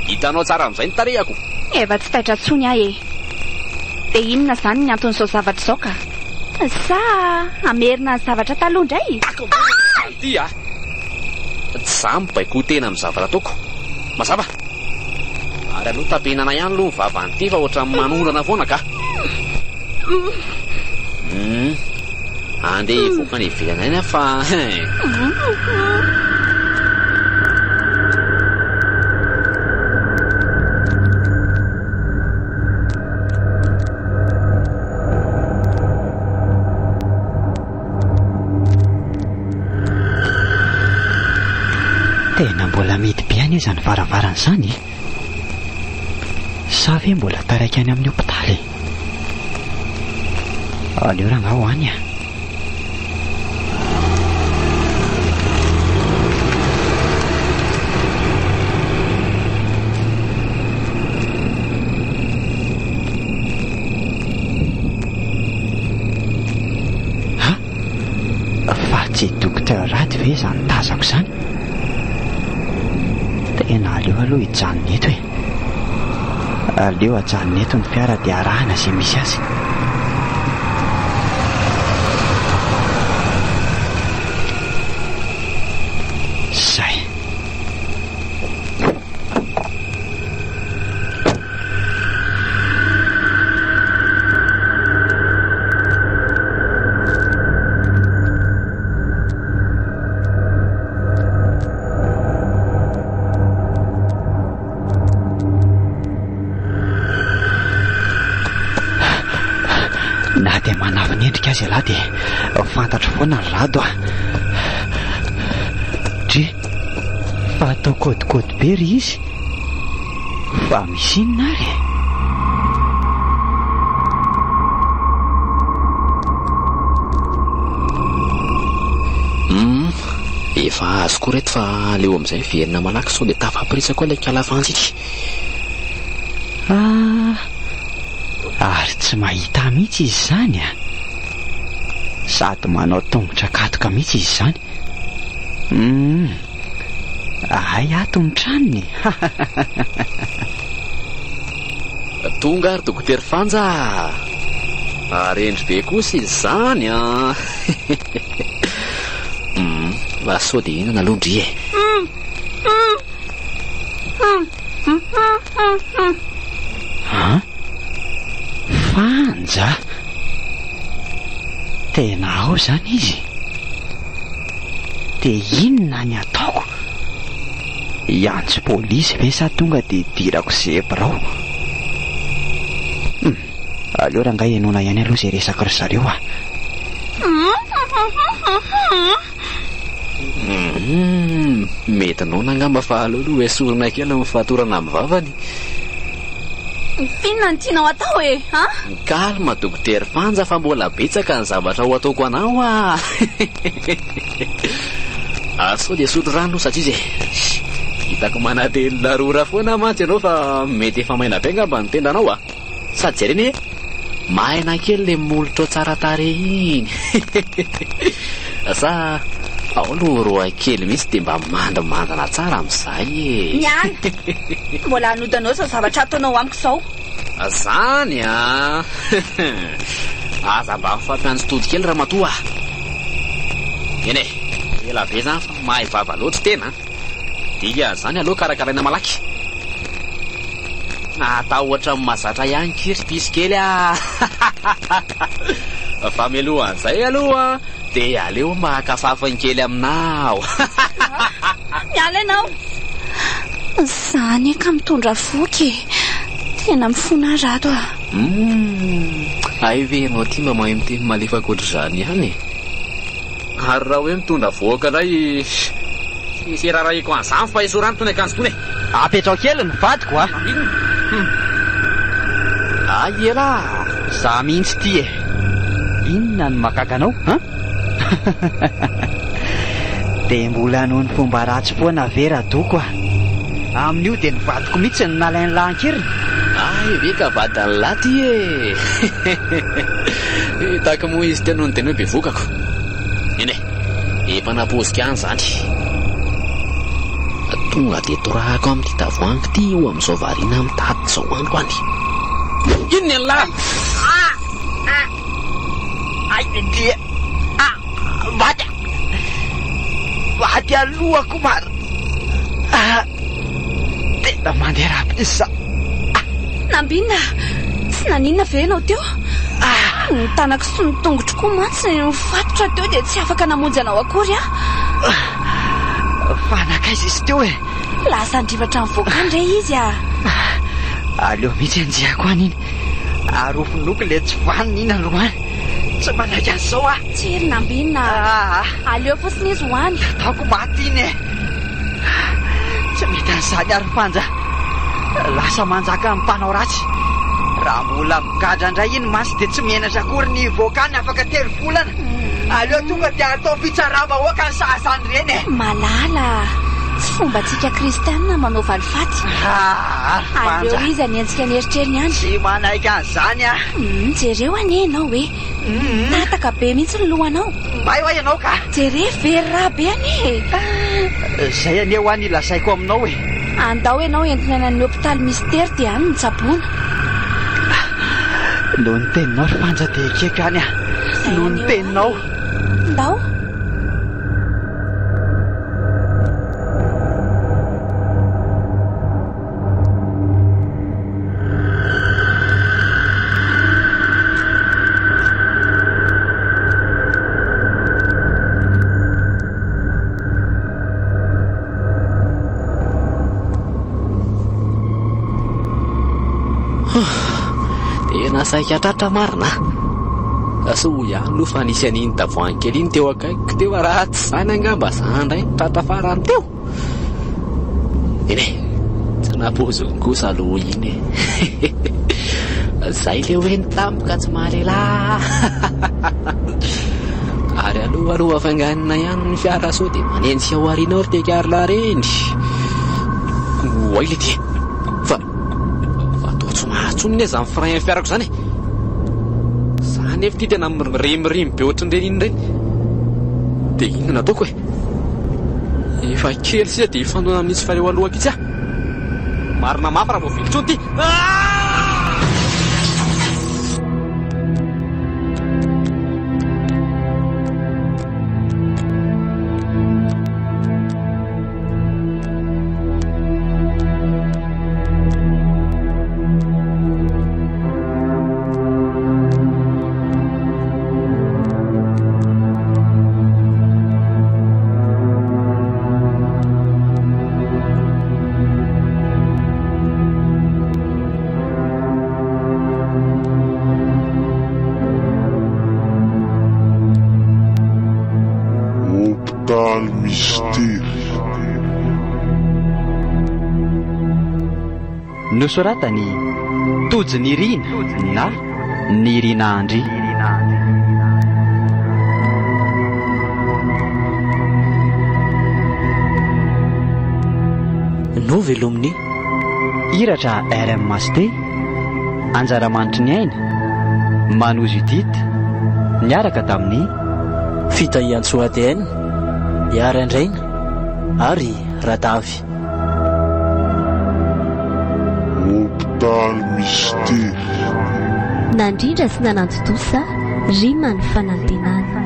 Hitanao tsara amin'izay ny tarehiko?
Efa tsy taitra intsony aho e! Dia inona izany ny anton'izao zavatra izao ka? Sa hamerina ny zavatra taloha indray?
Ity a! Tsy za mibaiko tena amin'ny zavatra ataoko. Mazava? Ary aleo tapenana ihany aloha ny vavan'ity fa ohatran'ny manondrana foana ka. Hum. Andeha hivoaka any ivelany any aho fa
Tena mbola mihidy be anie izany varavarana izany e! Sa ve mbola taraiky any amin'ny hopitaly e? Aleo rangahy ho any a! Docteur Rado ve izany tazako izany? Tena aleo aloha hijanona eto e. Aleo ajanona eto ny fiara dia arahana izay misy azy. Zay. Na dia manafina endrika aza ialahy dia fantatro foana ry Rado a. Dry, fa atao kôdikôdy be ry izy. Fa misy inona ary e?
Humm, efa azo koa reto fa aleo amin'izay miverina malaky sao dia tafaporitsaka koa ilay kala fantsika.
Ah, ary tsy mahita mihitsy izy izany a! Sady manao tongotra katoka mihitsy izy izany. Humm, Hay ato ny tranony e!
Tonga ary Dokotera Fanja a! Arendry be kosa izy izany an! Hum, mba sao dia inona aloha ndry e?
An? Fanja? Tena ao izany izy? Dia inona ny ataoko? Hiantso polisy ve sa tonga dia hidirako zebra ao? Hum, aleo rangahy henoina ihany aloha izay resaky ry zareo a!
Hum, mety noana angamba fa aleo aloha esorina kely ny fatorana amin'ny vavany.
F'inona no tianao atao e? An?
Calme Dokotera Fanja fa mbola betsaka ny zavatra ho ataoko anao ah! Ary sao dia sotro rano satria izay hitako manatelina rora foana mantsy ianao fa mety efa maina be angamba ny tendanao ah! Sady jerena e! Maina kely le molotrao tsara tarehy iny! Sa ao aloha roa kely mihitsy dia mba mandimandina tsara amin'izay e!
Miala! Mbola hanodanao izao zavatra ataonao amiko izao.
Zany an! Aza mba mifampiantso tody kely ramatoa a! Eny e, ela be zany fa mahay vava loatra tena an! Dikan'izany aleo karakaraina malaky. Natahotra ny mahazatra ihany ki ry piso kely a! Fa mialohan'izay aloha dia aleo maka fafiny kely aminao.
Miala ianao!
Za anie ka mitondra voky e! Tena mifona aho Rado a!
Humm! Hay ve ianao ity mba mahay miteny malefaka ohatr'izany ihany e! Ary raha hoe mitondra vohoka indray, tsisy irarahiko an'izany fa esory any itony akanjo itony e!
Apetrao kely ny vadiko a!
Hum! Hay elah!
Za mihitsy ity e! Inona no mahagaga anao an? Dia mbola noho ny fomba ratsy foana ve Radoko a! Amin'io dia ny vadiko mihitsy no nalain'i lahy an-keriny.
Hay ve ka vadin'i lahy ty e! Hitako moa izy teo no niteny hoe bevokako. Eny e, efa napoiziko ihany izany. Tonga dia torahako amin'ity tavoahangy ity io amin'izao variana mitady izao andro any. Inona ialahy?
Ay dia ah maty ah maty alohako marina ah tena mandeha raha be za
ah. Nambinina tsy naninona ve ianao teo? Ah. Ny tanako sy ny tongotro koa mantsy nifatotra teo dia tsy afaka namonjy anao akory aho.
Ah. Fa nankaiza izy teo e?
Lasa andrivatra nivoaka any re izy ah.
Aleo mihitsy anjehako any iny. Ary ho vonoiko ilay tsy vanona iny aloha any. Tsy manaiky an'izao aho.
Tsia ry Nambinina a. Aleo fotsiny izy ho any.
Ataoko maty iny e. Tsy mety an'izany ary Fanja. Lasa manjaka ny mpanao ratsy. Raha mbola migadra indray iny mantsy dia tsy menatra akory ny hivoaka any afaka telo volana. Aleo tonga dia atao fitsaram-bahoaka ny sahaza an'ireny e.
Malala a. Tsy fombantsika kristianina manao valifaty.
Ah,
Aleo izy hanenjika ny eritreriny any.
Tsy manaiky an'izany aho.
Hmm, jereo anie ianao e. Tataka be mihitsy ny lohanao.
May hoa ianao ka.
Jereo very rà be anie e.
Izay anie hoa ny lazaiko aminao e.
Andao ianao entina any amin'ny hopitaly Mistery dia any no tsaboina.
Noho ny teninao ry Fanja dia ekeko ihany aho. Noho ny teninao.
Ndao.
Tena saika tratra marina a! Soa ihany aloha fa nisy an'iny tavoahangy kely iny teo akaikiko teo fa raha tsy izany angamba za indray no tratra farany teo. Eny e, tsy nampoiziny kosa aloha iny e. Zay le hoe ny tampoka tsy mahalelahy. Ary aloha aloha hafainganina ihany ny fiara sao dia manenjika ao aoriana ao ry Tekarla reny. Oay le ty. Fa fa toa tsy mahatsony anie izany frein an'ny fiarako izany e. Za nefa ity tena mirimorimo be ohatran'ireny iny ireny. Dia inona no ataoko e? Efa kely sisa dia hifandona amin'itsy fareo alohako itsy aho. Marina mafy raha vao vily intsony ity.
Hopitaly Mistery.
Nosoratan'i Tojo Nirina na Nirina Andry.
Novelomin'i.
Iratra RMHD, Anjaramanitry ny aina, Mano Judith, niaraka tamin'i.
Fitahiantsoa ADN, Iharandraina ary Radavy.
Hopitaly Mistery.
Nandrindra sy nanantontosa Rima ny fanantenana.